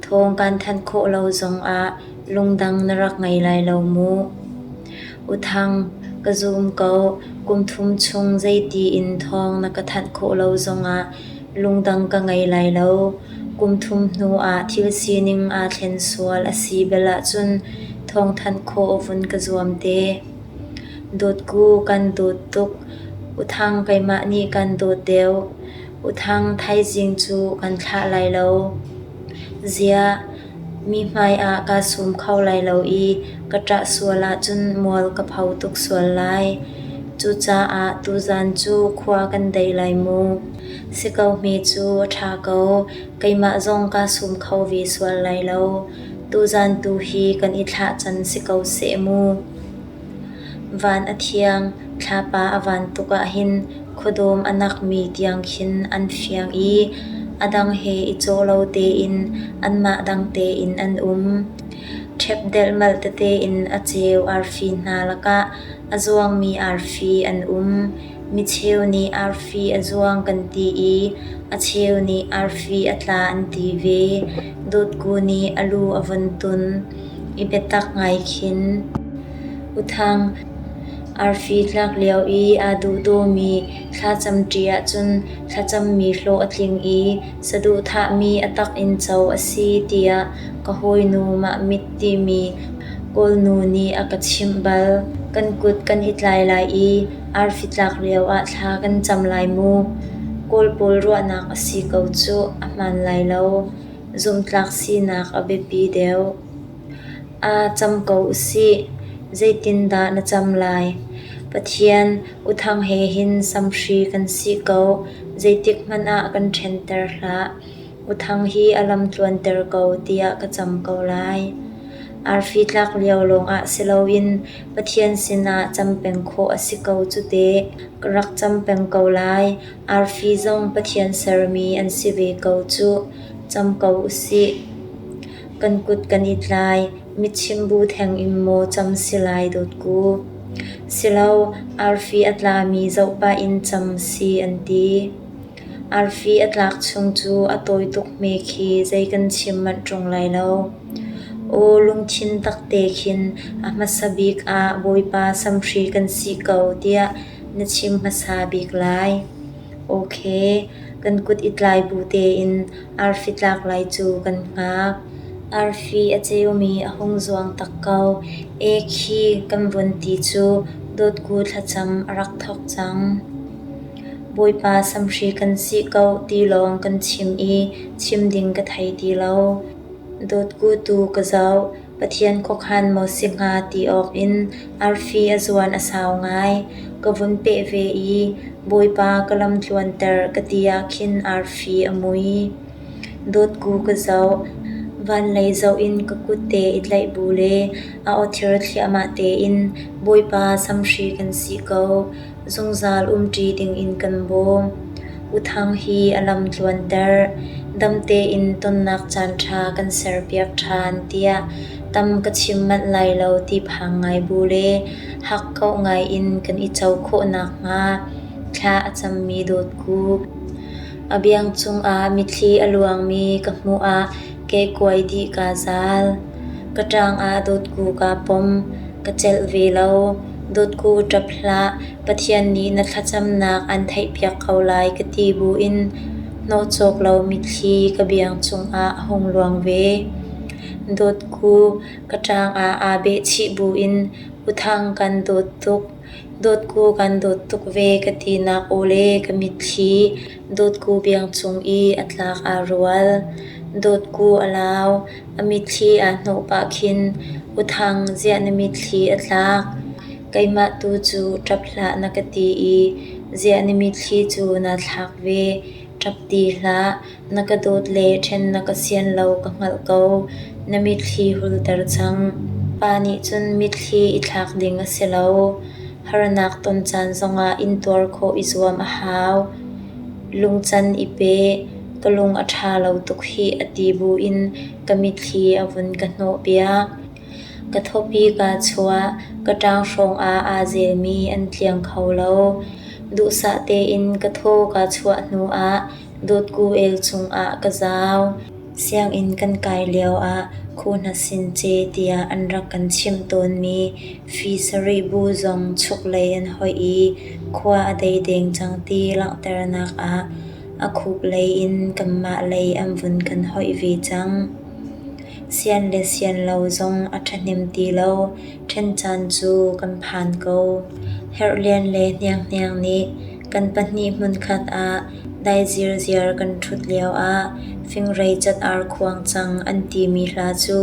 thawng kan thanh khawh lo zongah lungdang na rak ngei lai lo mu. U Thang, ka zum ko, kum thum chung zeiti in thawng na ka thanh khawh lo zongah lungdang ka ngei lai lo. Kum thum hnu ah thil sining aa thlen sual a si bel ahcun thawngthanh khawh vun ka zuam te. Dawtku kan dawt tuk. U Thang keimah nih kan dawt deuh. U Thang thaizing cu kan thlah lai lo. Ziah, mi hmai ah kaa sum kho lai lo i ka ṭah sual ahcun mual ka pho tuk sual lai. Cucaah tuzaan cu khua kan dei lai mu. Si ko hme cu a ṭha ko. Keimah zong kaa sum kho ve sual lai lo. Tuzaan tu hi kan i thlah can si ko seh mu. Van a thiang, thlapa a van tuk ahhin khuadawm a nakmi tiang khin an fiang i a dang he i cawh lo tein anmah dang tein an um. Ṭhep delhmalh tete in a ceu arfi hna lakah a zuangmi arfi an um. Micheu nih arfi a zuang kan ti i a cheu nih arfi a tla an ti ve. Dawtku nih a lu a von tun i biatak ngai khin, U Thang, arfi tlak lio i aa duhdawmi thlacam ṭi ahcun thlacammi hlawh a tling i saduhthahmi a tak in co a si tiah ka hawinu mah mit timi Kawlnu nih a ka chimh bal. Kan kut kan i tlai lai i arfi tlak lioah thla kan cam lai mu. Kawl pawl ruahnak a si ko cuh, a hmaan lai lo. Zumhtlak sinak a biapi deuh. Aa cam ko usih. Zeitindah na cam lai? Pathian, U Thang he hin samhri kan si ko. Zeitik hmanh ah kan ṭhenter hlah. U Thang hi a lam tluanter ko tiah ka cam ko lai. Arfi tlak lio lawngah si loin Pathian sinah cam peng khawh a si ko cu teh. Ka rak cam peng ko lai. Arfi zong Pathian sermi an si ve ko cuh. Cam ko usih. Kan kut kan i tlai. Mitchimbu theng in maw cam si lai dawtku? Silo, arfi a tlami zoh pah in cam si an ti. Arfi a tlak chung cu a tawi tuk hme khi zei kan chim manh ṭung lai lo. Aw lungthin takte khin a hmasa bik ah Bawipa samhri kan si ko tiah na chim hmasa bik lai. Okay, kan kut i tlai bu tein arfi tlak lai cu kan hngak. Arfi a ceumi a hung zuang tak ko. E khi kan vun ti cu dawtku thlacam a rak thawk cang. Bawipa samhri kan si ko ti lawng kan chim i chim ding ka thei ti lo. Dawtku tu ka zoh. Pathian khuakhan maw si hnga ti awk in arfi a zuan a sau ngai. Ka vun peh ve i Bawipa ka lam tluanter ka ti ah khin arfi a mui. Dawtku ka zoh. Vanlei zoh in ka kutte i tlaih bu le a awthir thliahmah tein Bawipa samhri kan si ko. Zungzal umṭi dingin kan bawm. U Thang hi a lam tluanter. Dam tein tonnak caanṭha kan serpiak ṭhan tiah tam ka chim manh lai lo ti phang ngai bu le hakkauh ngai in kan i co khawh nakhnga thla a cammi dawtku. A biang cungah mitthli a luangmi ka hmuh ah kehkuai dih kaa zal. Ka ṭang ah dawtku kaa pom. Ka celh ve lo. Dawtku ṭap hlah, Pathian nih na thlacamnak an theihpiak ko lai ka ti buin hnawh cawk lo mitthli ka biang cungah a hung luang ve. Dawtku, ka ṭang ah aa behchih buin U Thang kan dawt tuk. Dawtku kan dawt tuk ve ka tinak aw le ka mitthli Dawtku biang cung i a tlak aa rual. Dawtku a lau. A mitthli aa hnawh pah khin, U Thang, ziah na mitthli a tlak? Keimah tu cu ṭap hlah na ka ti i ziah na mitthli cu naa thlak ve? Ṭap ti hlah, na ka dawt le ṭhen na ka sian lo ka hngalh ko. Na mitthli hulter cang. Pa nih cun mitthli i thlak ding a si lo. Harnak ton caan zongah intuar khawh i zuam a hau. Lungcan i pe, ka lung a ṭha lo tuk hih a ti buin ka mitthli a vun ka hnawhpiak. Ka thawpi kaa chuah, ka ṭanghrawng ah aa zelmi an tliang kho lo. Duhsah tein ka thaw kaa chuah hnuah dawtku el cungah ka zau. Sianginn kan kai lioah khuhna sin ce tiah an rak kan chimh tawnmi fi sarih bu zong chuklei an hoih i khua a dei deng cang ti langhternak ah a khup lei in kanmah lei an vun kan hoih ve cang. Sian le sian lo zong a ṭhahnem ti lo, ṭhen caan cu kan phan ko. Herhlian le Hnianghniang nih kan pahnih hmunkhat ah dai zirziar kan ṭhut lioah fingrei cat-ar khuang cang an timi hla cu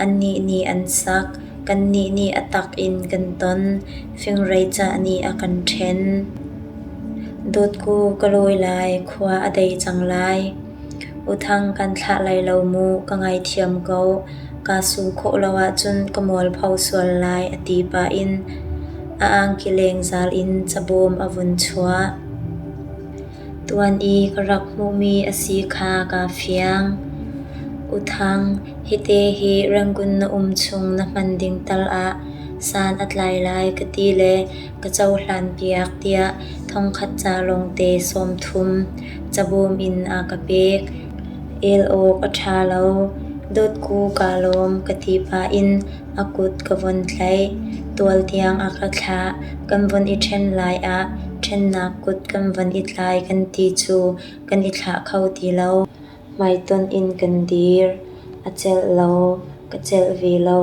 annih nih an sak, kannih nih a tak in kan ton. Fingrei cah nih a kan ṭhen. Dawtku ka lawi lai, khua a dei cang lai. U Thang kan thlah lai lo mu, ka ngaithiam ko. Kaa sum khawh lo ahcun ka mualpho sual lai a ti pah in a angki lengzal in cabawm a vun chuah. Tuan i ka rak hmuhmi a si kha kaa fiang. U Thang, hite hi Rangoon na um chung na hman ding tal ah san a tlai lai ka ti le ka cohlanpiak tiah thongkhat ca lawngte 30 cabawm in a ka pek. El awk a ṭha lo. Dawtku kaa lawm ka ti pah in a kut ka von tlaih. Tual tiang a ka thlah. Kan von i ṭhen lai ah ṭhennak kut kan von i tlai kan ti cu kan i thlah kho ti lo. Hmaitonh in kan dir. A celh lo, ka celh ve lo.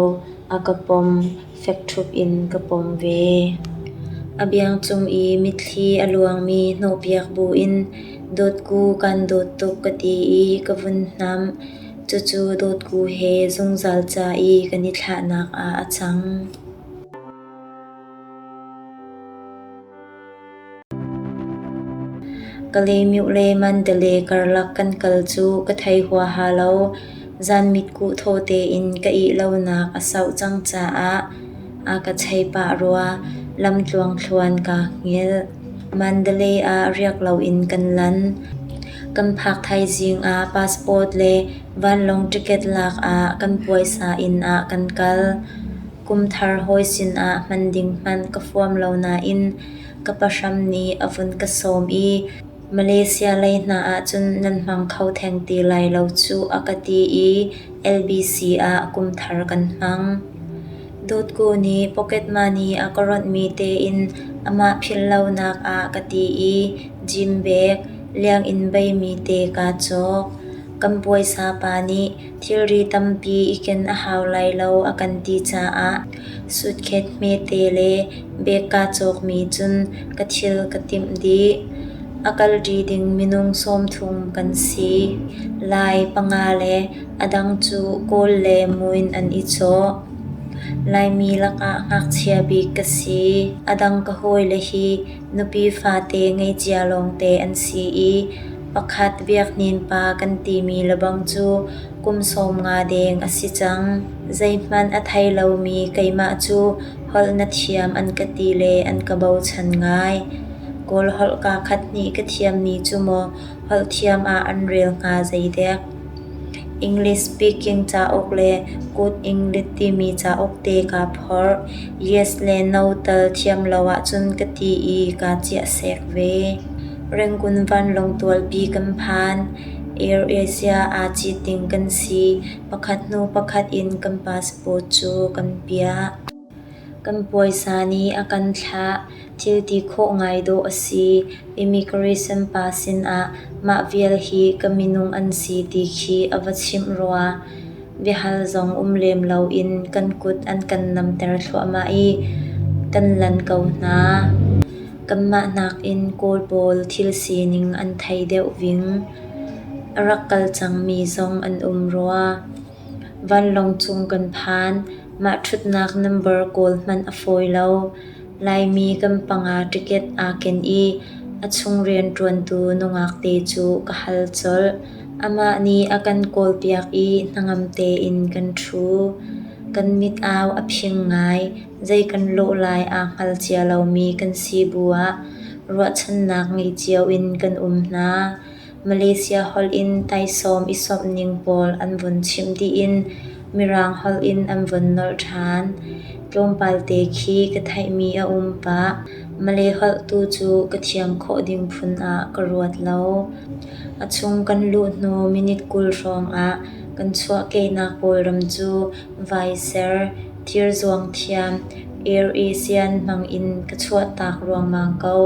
A ka pom, fek ṭhup in ka pom ve. A biang cung i mitthli a luangmi hnawhpiak buin dawtku kan dawt tuk ka ti i ka vun hnamh. Cucu dawtku he zungzal ca i kan i thlahnak ah a cang. Kalaymyo le Mandalay karlak kan kal cu ka thei huaha lo. Zan mitkuh thaw tein ka ih lonak a sauh cang caah a ka chei pah rua. Lam tluangthluan kaa hngilh. Mandalay ah riak loin kan lan. Kan phak thaizing ah passport le vanlawng ticket lak ah kan puaisa inn ah kan kal. Kum thar hawi sinah hman ding hmanh ka fuam lo nain ka pahram nih a vun ka sawm i Malaysia lei hna ahcun nan hmang kho theng ti lai lo cuh a ka ti i LBC ah kum thar kan hmang. Dawtku nih pocket money a ka ronhmi tein amah philh lonak ah ka ti i gym bag, lianginn beimi te kaa cawk. Kan puaisa pa nih thilri tampi i ken a hau lai lo a kan ti caah suitcase hmete le bag kaa cawkmi cun ka thil ka timh dih. A kalṭi ding minung 30 kan si. Lai panga le a dang cu Kawl le Muin an i cawh. Laimi lakah ngakchia bik ka si. A dang ka hawile hi nupi fate ngei cia lawngte an si i pakhat Biaknin pa kan timi lebang cu kum 50 deng a si cang. Zeihmanh a thei lomi keimah cu holh na thiam an ka ti le an ka bochan ngai. Kawl holh kaa khat hnih ka thiammi cu maw holh thiam ah an rel hnga zeidek. English speaking cauk le Good English timi cauk te kaa phorh. Yes le no tal thiam lo ahcun ka ti i kaa ciah sek ve. Rangoon vanlawng tualpi kan phan. Air Asia aa cit ding kan si. Pakhat hnu pakhat in kan passport cu kan piah. Kan puaisa nih a kan thlah. Thil ti khawh ngai dawh a si. Immigration pa sinah mah vial hi ka minung an si ti khi a va chimh rua. Biahal zong um lem loin kan kut an kan namter thluahmah i kan lan ko hna. Kanmah nakin Kawl pawl thil sining an thei deuh ving. A rak kal cangmi zong an um rua. Vanlawng cung kan phan. Mah ṭhutnak number kawl hmanh a fawi lo. Laimi kan panga ticket aa ken i a chung rianṭuantu nungak te cu ka hal colh. Amah nih a kan kawlpiak i hnangam tein kan ṭhu. Kan mit-au a phing ngai. Zei kan lawh lai aa hngal cia lomi kan si bu ah ruahchannak ngei cio in kan um hna. Malaysia holh in taisawm i sawmh ning pawl an vun chimh dih in Mirang holh in an vun nolh ṭhan. Tlawmpal te khi ka theihmi a um pah. Malay holh tu cu ka thiam khawh ding phun ah ka ruat lo. A chung kan luh hnu minute 20 hrawng ah kan chuahkehnak Kawlram cu vaiser, thirzuang thiam, Air Asian hmang in ka chuahtak ruangmang ko.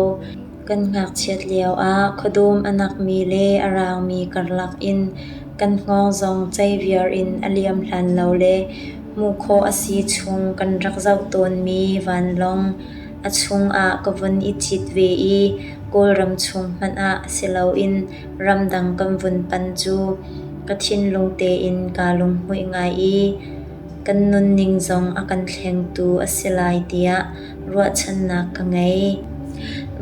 Kan ngakchiat lioah khuadawm a nakmi le a raangmi karlak in kan hngawng zong ceiviar in a liam hlan lo le hmuh khawh a si chung kan rak zoh tawnmi vanlawng a chungah ka vun i cit ve i Kawlram chung hmanh ah si loin ramdang kan vun pan cu ka thinlung tein kaa lunghmuih ngai i kan nunning zong a kan thlengtu a si lai tiah ruahchannak ka ngei.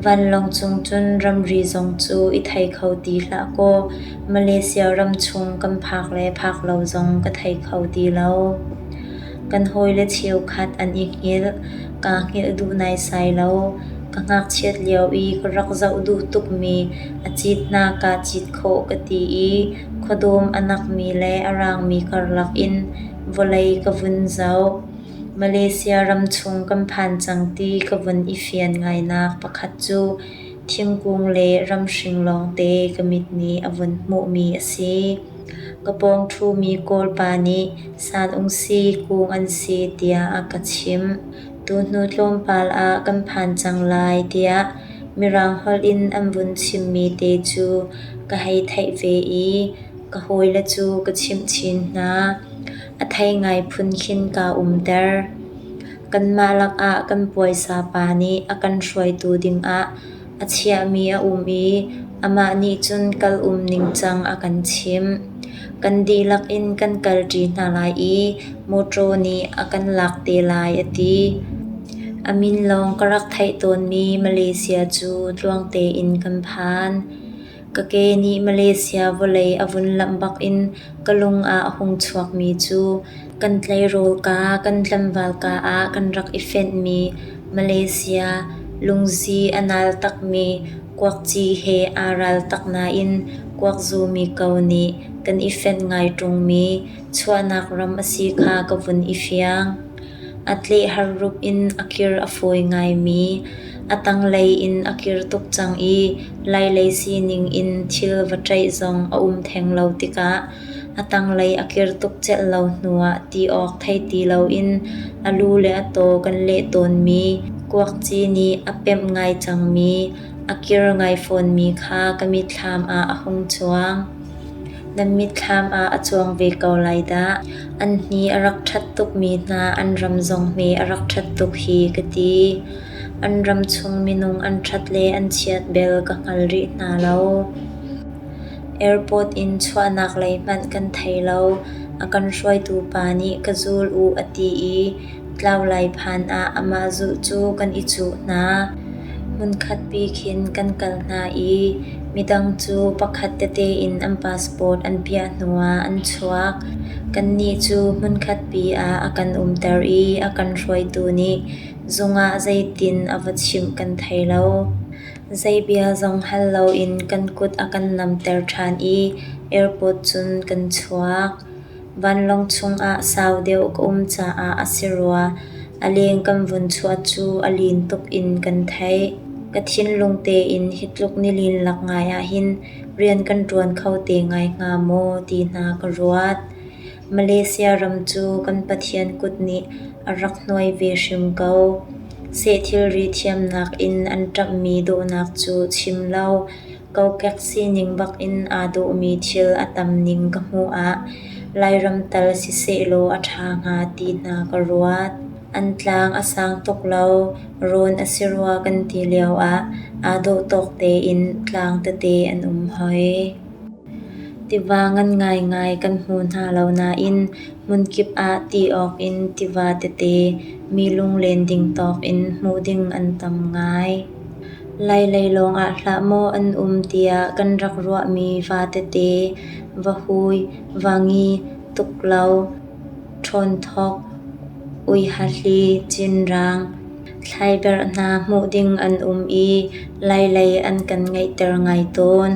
Vanlawng cung cun ramri zong cu i thei kho ti hlah kaw Malaysia ram chung kan phak le phak lo zong ka thei kho ti lo. Kan hawile cheukhat an i hngilh. Kaa hngilh duh naisai lo. Ka ngakchiat lio i ka rak zoh duh tukmi a cit hna kaa cit khawh ka ti i khuadawm a nakmi le a raangmi karlak in vawlei ka vun zoh. Malaysia ram chung kan phan cang ti ka vun i fian ngainak pakhat cu thingkung le ramhring lawngte ka mit nih a vun hmuhmi a si. Ka pawng ṭhumi Kawl pa nih sanungsi kung an si tiah a ka chimh. Tuhnu tlawmpal ah kan phan cang lai tiah Mirang holh in an vun chimmi te cu ka hei theih ve i ka hawile cu ka chimh chin hna. A thei ngai phun khin kaa umter. Kanmah lakah kan puaisa pa nih a kan hruaitu dingah a chiahmi a um i amah nih cun kal um ningcang a kan chimh. Kan dihlak in kan kalṭi hna lai i mawṭaw nih a kan lak te lai a ti. A min lawng ka rak theih tawnmi Malaysia cu tluang tein kan phan. Ka ke nih Malaysia vawlei a vun lamh bakin ka lung ah a hung chuakmi cu kan tleirawl ka kan tlangval ka ah kan rak i fenhmi Malaysia lungzi a nal takmi kuakci he aa ral tak nain kuakzumi ko nih kan i fenh ngai ṭungmi chuahnak ram a si kha ka vun i fiang. A tleh har rup in a kir a fawi ngaimi. A tanglei in a kir tuk cang i Lailei sining in thil va ṭaih zong a um theng lo tikah a tanglei a kir tuk celh lo hnuah ti awk thei ti loin a lu le a taw kan leh tawnmi kuakci nih a pemh ngai cangmi, a kir ngai fawnmi kha ka mitthlam ah a hung cuang. Nan mitthlam ah a cuang ve ko lai dah. An hni a rak ṭhat tukmi hna an ram zong hme a rak ṭhat tuk hi ka ti. An ram chung minung an ṭhat le an chiat bel ka hngal rih hna lo. Airport in chuahnak lei hmanh kan thei lo. A kan hruaitu pa nih ka zul u a ti i tlau lai phan ah amah zulh cu kan i cuh hna. Hmunkhatpi khin kan kal hna i midang cu pakhat tete in an passport an piah hnuah an chuak. Kannih cu hmunkhatpi ah a kan umter i a kan hruaitu nih zung ah zeitin a va chimh kan thei lo. Zei bia zong hal loin kan kut a kan namter ṭhan i airport cun kan chuak. Vanlawng chungah sau deuh ka um caah a si rua. A leng kan vun chuah cu a lin tuk in kan theih. Ka thinlung tein hi tluk nilin lak ngai ahhin rian kan ṭuan kho te ngai hnga maw ti hna ka ruat. Malaysia ram cu kan Pathian kut nih a rak hnuai ve hrim ko. Seh thilri thiamnak in an ṭamhmi dawhnak cu chim lo, kokek sining bak in aa dawhmi thil a tam ning ka hmuh ah Lairam tal sisehlaw a ṭha hnga ti hna ka ruat. An tlang a sang tuk lo, rawn a si rua kan ti lioah aa dawh tawk tein tlang tete an um hoi. Tiva ngan ngaingai kan hmu hna lo nain hmunkip ah ti awk in tiva tete mi lunglen ding tawk in hmuh ding an tam ngai. Lailei lawngah hlah maw an um tiah kan rak ruahmi va tete, vahui, vangi, tuklo, ṭhawnthok, uihahli, cinrang, thlaiberh hna hmuh ding an um i Lailei an kan ngaihter ngai tawn.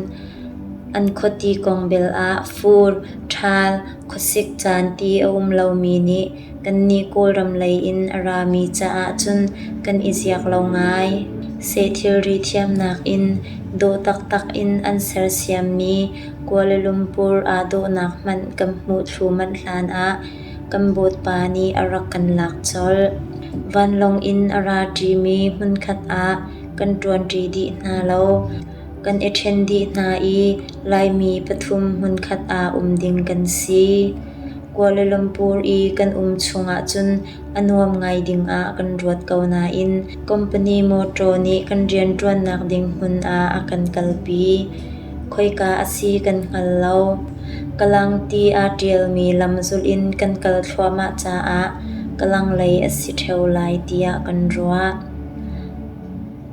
An khuati kong bel ah fur, ṭhal, khuasik caan ti a um lomi nih kannih Kawlram lei in a rami caah cun kan i ziak lo ngai. Seh thilri thiamnak in dawh taktak in an sersiammi Kuala Lumpur aa dawhnak hmanh kan hmuh thlu manh hlan ah kan bawtpa nih a rak kan lak colh. Vanlawng in a ra ṭimi hmunkhat ah kan ṭuanṭi dih hna lo. Kan i ṭhen dih hna i Laimi pathum hmunkhat ah um ding kan si. Kuala Lumpur i kan um chungah cun a nuam ngai dingah kan ruat ko nain company mawṭaw nih kan rianṭuannak ding hmun ah a kan kalpi. Khoika a si kan hngal lo. Kalang ti aa ṭialmi lam zulh in kan kal thluahmah caah Kalang lei a si ṭheo lai tiah kan ruah.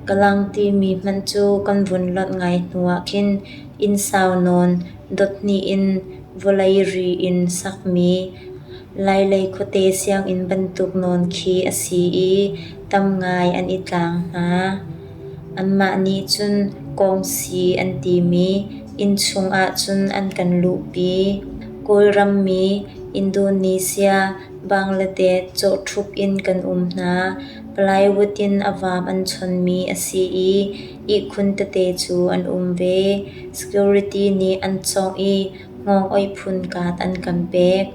Kalang timi hmanh cu kan vun lonh ngai hnuah khin inn sau nawn dot hnih in vawlei ri in sakmi Lailei khuate sianginn bantuk nawn khi a si i tam ngai an i tlang hna. Anmah nih cun kawngsi an timi innchung ahcun an kan luhpi. Kawlram mi, Indonesia, Bangladesh cawhṭhup in kan um hna. Plywood in a vaam an chonmi a si i ihkhun tete cu an um ve. Security nih an cawngh i hngawng oih phun kaat an kan pek.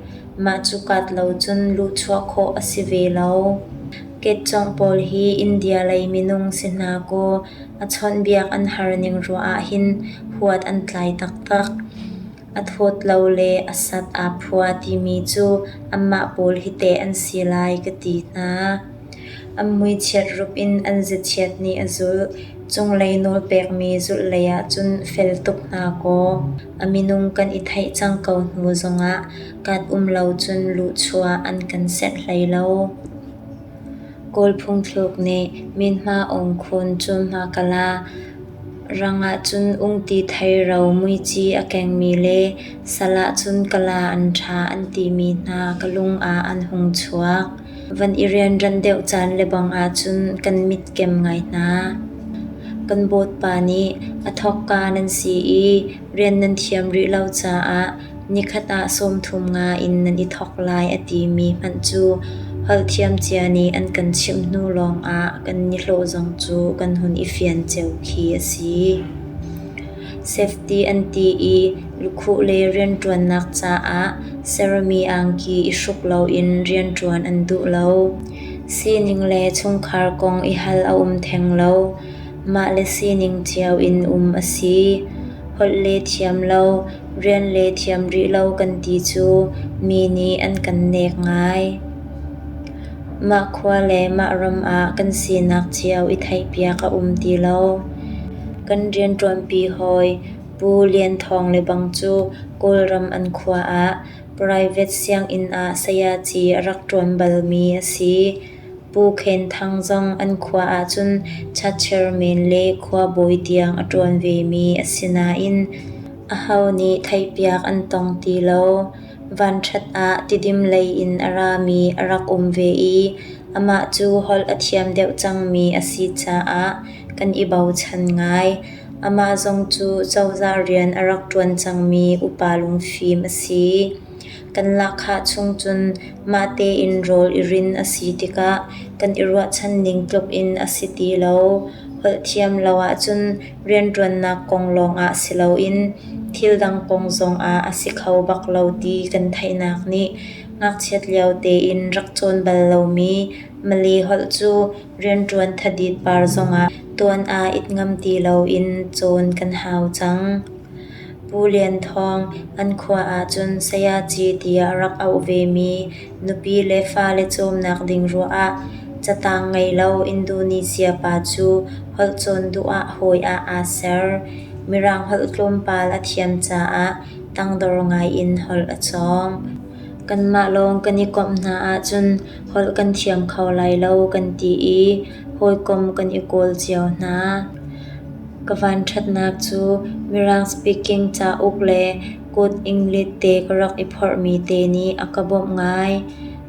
Mah cu kaat lo cun luhchuah khawh a si ve lo. Ketcawngh pawl hi India lei minung si hna kaw a chawnhbiak an har ning ruah ahhin huat an tlai taktak. A thawt lo le a sat aa phua timi cu anmah pawl hi teh an si lai ka ti hna. An muichiat rup in an ziachiat nih a zulh. Cunglei nawlpekmi zulh lei ahcun fel tuk hna kaw a minung kan i theih cang ko hnu zongah kan um lo cun luhchuah an kan senh hlei lo. Kawl phungthluk nih minhma ung khun cu hmakala rang ahcun ungti theiro muici a kengmi le sal ahcun kala an ṭha an timi hna ka lung ah an hung chuak. Van i rianranh deuh caan lebang ahcun kan mit kem ngai hna. Kan bawtpa nih a thawkka nan si i rian nan thiam rih lo caah nikhat ah 35 in nan i thawk lai a timi hmanh cu Holh thiam cia nih an kan chimh hnu lawngah kan nihlawh zong cu kan hun i fian cio khi a si. Safety an ti i lukhuh le rianṭuannak caah sermi angki i hruk loin rianṭuan an duh lo. Sining le chungkhar kong i hal a um theng lo. Mah le sining cio in um a si. Holh le thiam lo, rian le thiam rih lo kan ti cu mi nih an kan nek ngai. Mah khua le mah ram ah kan sinak cio i theihpiak a um ti lo. Kan rianṭuanpi hawi Pu Lian Thawng lebang cu Kawlram an khua ah private sianginn ah sayaci a rak ṭuan balmi a si. Pu Khen Thang zong an khua ahcun chairman le khuabawi tiang a ṭuan vemi a si nain aho nih theihpiak an tong ti lo. Vanṭhat ah Tidim lei in a rami a rak um ve i amah cu holh a thiam deuh cangmi a si caah kan i bochan ngai. Amah zong cu cozah rian a rak ṭuan cangmi upa lungfim a si. Kan lahkhah chung cun mah tein rawl i rin a si tikah kan i ruahchan ning tluk in a si ti lo. Holh thiam lo ahcun rianṭuannak kong lawngah si loin thil dang kong zongah a si kho bak lo ti kan theihnak nih ngakchiat lio tein rak cawn bal lomi Malay holh cu rianṭuan thadit par zongah tuan ah it ngam ti loin cawn kan hau cang. Pu Lian Thawng an khua ahcun sayaci tiah rak auh vemi nupi le fale cawmnak ding ruah ah catang ngei lo Indonesia pa cu holh cawn duh ah hawi ah aa ser. Mirang holh tlawmpal a thiam caah tangdor ngai in holh a cawng. Kanmah lawng kan i komh hna ahcun holh kan thiam kho lai lo kan ti i hawikom kan i kawl cio hna. Ka vanṭhatnak cu Mirang speaking cauk le kut English te ka rak i phorhmi te nih a ka bawmh ngai.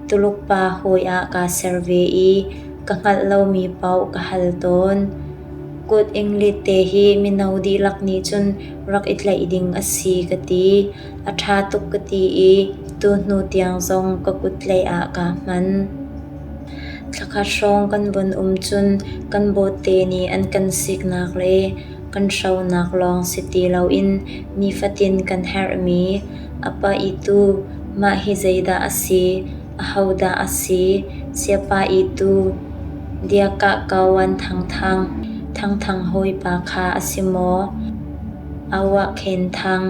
Tuluk pa hawi ah kaa ser ve i ka hngalh lomi paoh ka hal tawn. Kut English te hi mino dihlak nih cun rak i tlaih ding a si ka ti. A ṭha tuk ka ti i tuhnu tiang zong ka kuttlaih ah kaa hman. Thlakhat hrawng kan vun um cun kan bawtte nih an kan siknak le kan hronak lawng si ti loin nifatin kan herhmi a pa i tu mah hi zeidah a si, ahodah a si, siapa i tu diakah kawan Thangthang, Thangthang hawipa kha a si maw? Awah Khen Thang,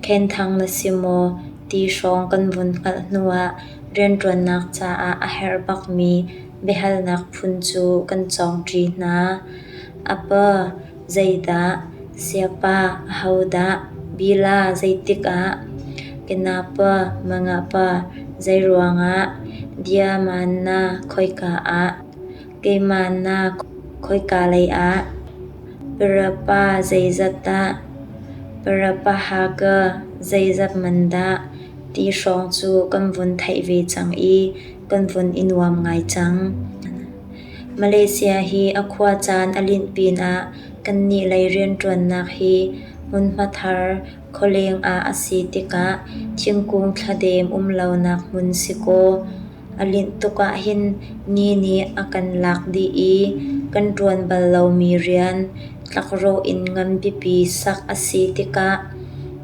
Khen Thang na si maw ti hrawng kan vun hngalh hnuah rianṭuannak caah a herh bakmi biahalnak phun cu kan cawngṭi hna. Apa, zeidah? Siapa, ahodah? Bila, zeitik ah? Kenapa, mengapa? Zeiruangah? Dia mana, khoika ah? Keimah na khoika lei ah? Berapa zeizat dah? Berapa harga, zeizat man dah? Ti hrawng cu kan vun theih ve cang i kan vun i nuam ngai cang. Malaysia hi a khuacaan a linh pinah kannih lei rianṭuannak hi hmunhma thar khualeng ah a si tikah thingkung thladem um lonak hmun si kaw a linh tuk ahhin ni nih a kan lak dih i kan ṭuan bal lomi rian tlakrawh inn nganpipi sak a si tikah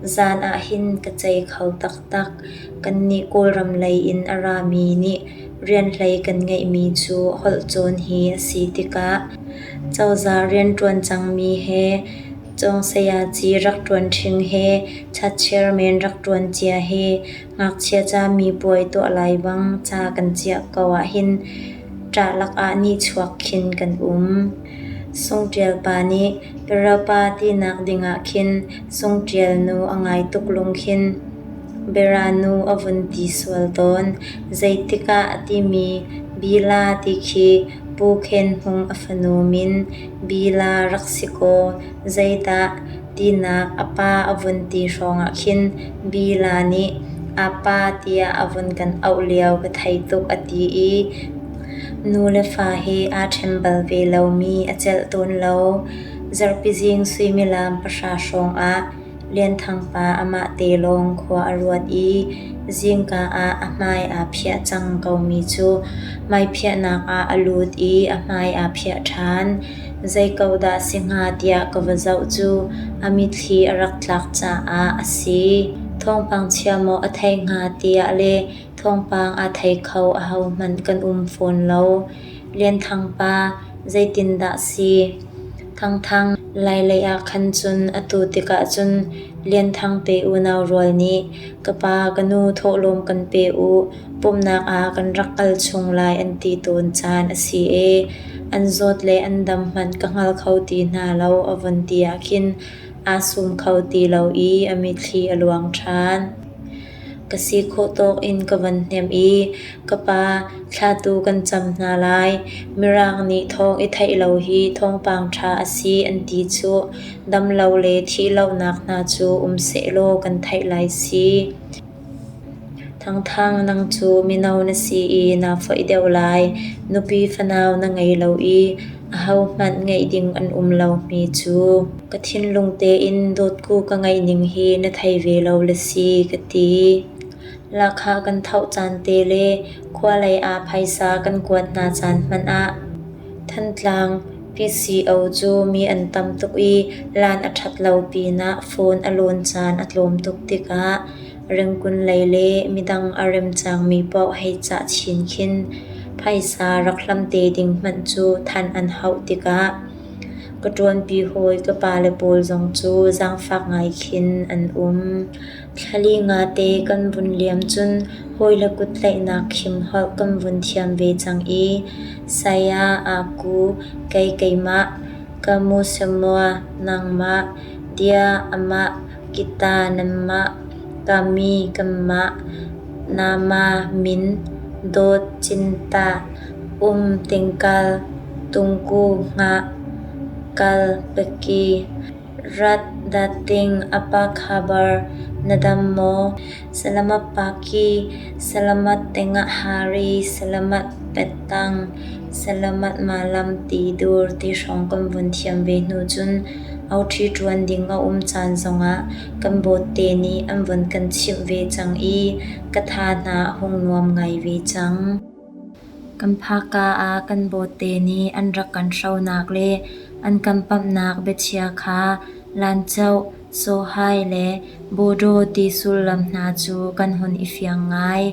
zan ahhin ka cei kho taktak. Kannih Kawlram lei in a rami nih rian hlei kan ngeihmi cu holh cawn hi a si tikah cozah rianṭuan cangmi he cawng sayaci rak ṭuan ṭhing he chairman rak ṭuan cia he ngakchia camipuai tuah lai bang ca kan ciah ko ahhin ṭah lakah nihchuak khin kan um. Sungṭial pa nih Berapa tinak dingah khin Sungṭial nu a ngai tuk lung khin Bera nu a vun ti sual tawn. Zeitik ah timi Bila ti khi Pu Khen Hmung a fanu min Bila rak si kaw zeidah tinak a pa a vun ti hrawngah khin Bila nih "Apa" tiah a vun kan auh lio ka thei tuk a ti i nu le fa he aa ṭhen bal ve lomi a celh tawn lo. Zarhpi zing suimilam 3 hrawngah. Lian Thang pa amah te lawng khua a ruat i zingka ah a hmai aa phiah cang komi cu hmaiphiahnak ah a lut i a hmai aa phiah ṭhan. Zei ko dah si hnga tiah ka va zoh cu a mitthli a rak tlak caah a si. Thawngpang chia maw a theih hnga tiah le thawngpang aa thei kho ahohmanh kan um fawn lo. Lian Thang pa, zeitindah si? Thangthang Lailei ah khan cun atu tikah cun Lian Thang te unau rual nih ka pa ka nu thawhlawm kan pe u, pumhnak ah kan rak kal chung lai an ti tawn caan a si ee. An zawt le an dam hmanh ka hngal kho ti hna lo a vun ti ah khin aa sum kho ti lo i a mitthli a luang ṭhan. Ka si khawh tawk in ka van hnemh i ka pa, thla tu kan cam hna lai. Mirang nih thawng i theih lo hi thawngpang ṭha a si an ti cuh. Dam lo le thih lonak hna cu um sehlaw kan theih lai si. Thangthang, nang cu mino na si i naa foih deuh lai. Nupi fanau na ngei lo i ahohmanh ngeih ding an um lo hme cu. Ka thinlung tein dawtku ka ngeih ning hi na thei ve lo le si, ka ti. Lahkhah kan thoh caan te le khua lei ah phaisa kan kuat hna caan hmanh ah Thantlang PCO cu mi an tam tuk i lan a ṭhat lo pinah phone a lawn caan a tlawm tuk tikah Rengkun lei le midang a remcangmi paoh hei cah chin khin phaisa rak hlam te ding hmanh cu thanh an hauh tikah ka ṭuanpi hawi ka pale pawl zong cu zaangfak ngai khin an um. Thlali ngate kan vun liam cun hawile kut tlaihnak khim holh kan vun thiam ve cang i saya aku, kei keimah, kamu semua, nangmah, dia amah, kita nanmah, kami kanmah, nama min, dawt cinta, um tingkal, tungku hngah, kal peki, Rat dating apa khabar, na dam maw? Selamat pagi, selamat tengah hari, selamat petang, selamat malam tidur ti hrawng kan vun thiam ve hnu cun auṭhi ṭuan ding a um caan zongah kan bawtte nih an vun kan chimh ve cang i ka tha hna a hung nuam ngai ve cang. Kan phakka ah kan bawtte nih an rak kan hronak le an kan pamhnak biachia kha Lanchoh, Sawhai le Bodo ti sullam hna cu kan hun i fiang ngai.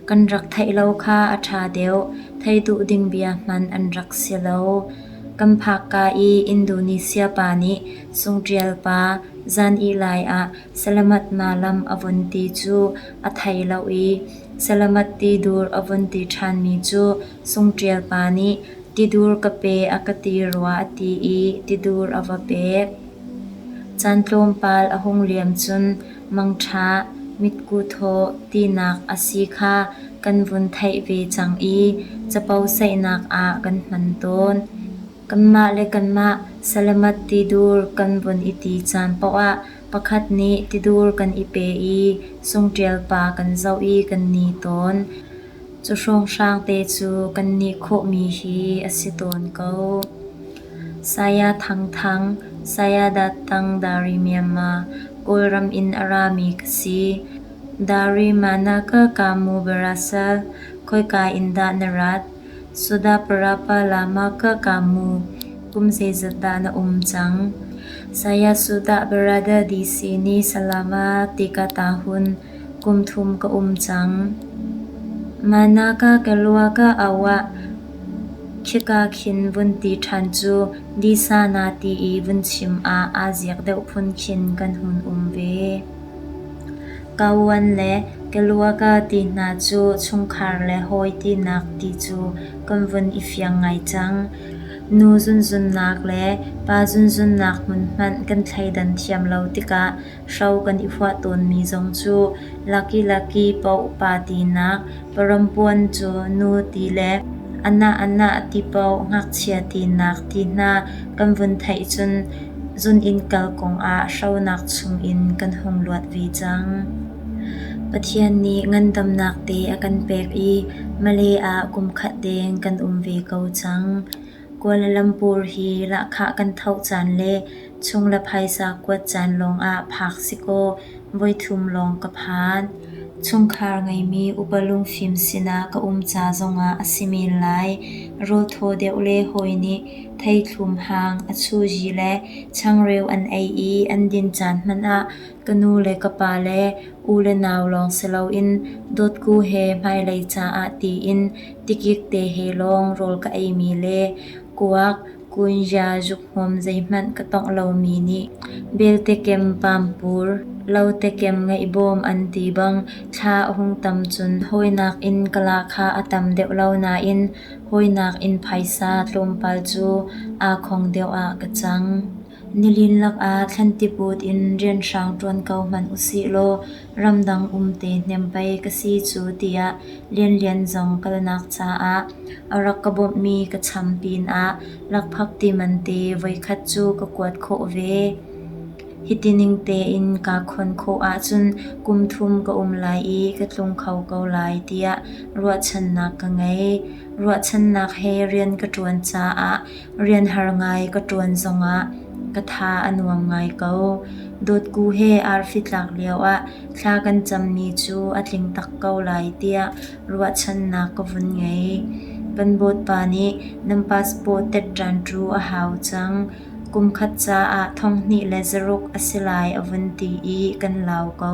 Kan rak theih lo kha a ṭha deuh, theih duh ding bia hmanh an rak si lo. Kan phakka i Indonesia pa nih Sungṭial pa zan ih lai ah Selamat malam a vun ti cu a thei lo i Selamat tidur a vun ti ṭhanmi cu Sungṭial pa nih tidur ka pe a ka ti rua a ti i tidur a va pek. Caan tlawmpal a hung liam cun mangṭha, mitku thaw tinak a si kha kan vun theih ve cang i capo saihnak ah kan hman tawn. Kanmah le kanmah Selamat tidur kan vun i ti caan paoh ah pakhat nih tidur kan i pe i Sungṭial pa kan zoh i kan ni tawn. Cu hrawnghrang te cu kan nih khawhmi hi a si tawn ko. Saya Thang Thang, Saya Datang dari Myanmar, Kawlram in a rami ka si. Dari mana ke kamu berasal? Khoika in dah na rat? Sudah berapa lama ke kamu? Kum zeizat dah na um cang? Saya sudah berada di sini selama tiga tahun. Kum thum ka um cang. Manakah keluarga awak? Khika khin vun ti ṭhan cu di sana ti i vun chim ah aa ziak deuh phun khin kan hun um ve. Kawan le keluarga ti hna cu chungkhar le hawi tinak ti cu kan vun i fiang ngai cang. Nu zunzunnak le pa zunzunnak hmun hmanh kan thleidan thiam lo tikah hro kan i huah tawnmi zong cu laki-laki paoh pa tinak, parampuan cu nu ti le anah-anah ti paoh ngakchia tinak ti hna kan vun theih cun zuninn kal kongah hronak chungin kan hung luat ve cang. Pathian nih ngandamnak te a kan pek i Malay ah kum khat deng kan um ve ko cang. Kuala Lumpur hi lahkhah kan thoh caan le chung le phaisa kuat caan lawngah phak si kaw voithum lawng ka phan. Chungkhar ngeimi upa lungfim sinah ka um ca zongah a si men lai. Rawl thaw deuh le hawi nih theithlum hang, a chuzi le changreu an ei i an din caan hmanh ah ka nu le ka pa le u le nau lawng si loin dawtku he hmailei caah tiin tikik te he lawng rawl ka eimi le kuak, kunja zukhmawm zeihmanh ka tongh lomi nih beltekem pampur, lotekem ngaihbawm an ti bang thla a hung tam cun hawinak in ka lahkhah a tam deuh lo nain hawinak in phaisa tlawmpal cu aa khong deuh ah ka cang. Nilin lakah thlantiput in rianhrang ṭuan ko hmanh usih law ramdang um te hnem pei ka si cu tiah Lianlian zong kalnak caah a rak ka bawmhmi ka cham pinah lakphakti man te voikhat cu ka kuat khawh ve. Hiti ning tein kaa khon khawh ahcun kum thum ka um lai i ka tlung kho ko lai tiah ruahchannak ka ngei. Ruahchannak he rian ka ṭuan caah rian har ngai ka ṭuan zongah ka tha a nuam ngai ko. Dawtku he arfi tlak lioah thla kan cammi cu a tling tak ko lai tiah ruahchannak ka vun ngei. Kan bawtpa nih nan passport tetṭan ṭu a hau cang. Kumkhat caah 2600 a si lai a vun ti i kan lau ko.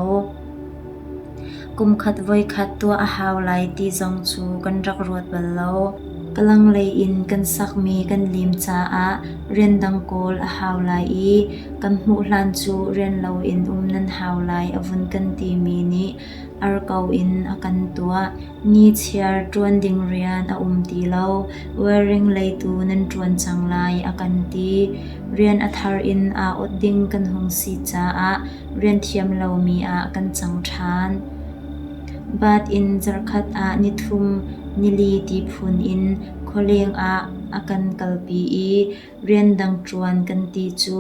Kumkhat voikhat tuah a hau lai ti zong cu kan rak ruat bal lo. Palang lei in kan sakmi kan lim caah rian dang kawl a hau lai i kan hmuh hlan cu rian loin um nan hau lai a vun kan timi nih ar ko in a kan tuah. Nichiar ṭuan ding rian a um ti lo. Wearing lei tu nan ṭuan cang lai a kan ti. Rian a thar in aa ot ding kan hung si caah rian thiam lomi ah kan cang ṭhan. Baat in zarhkhat ah nithum nili ti phun in khualeng ah a kan kalpi i rian dang ṭuan kan ti cu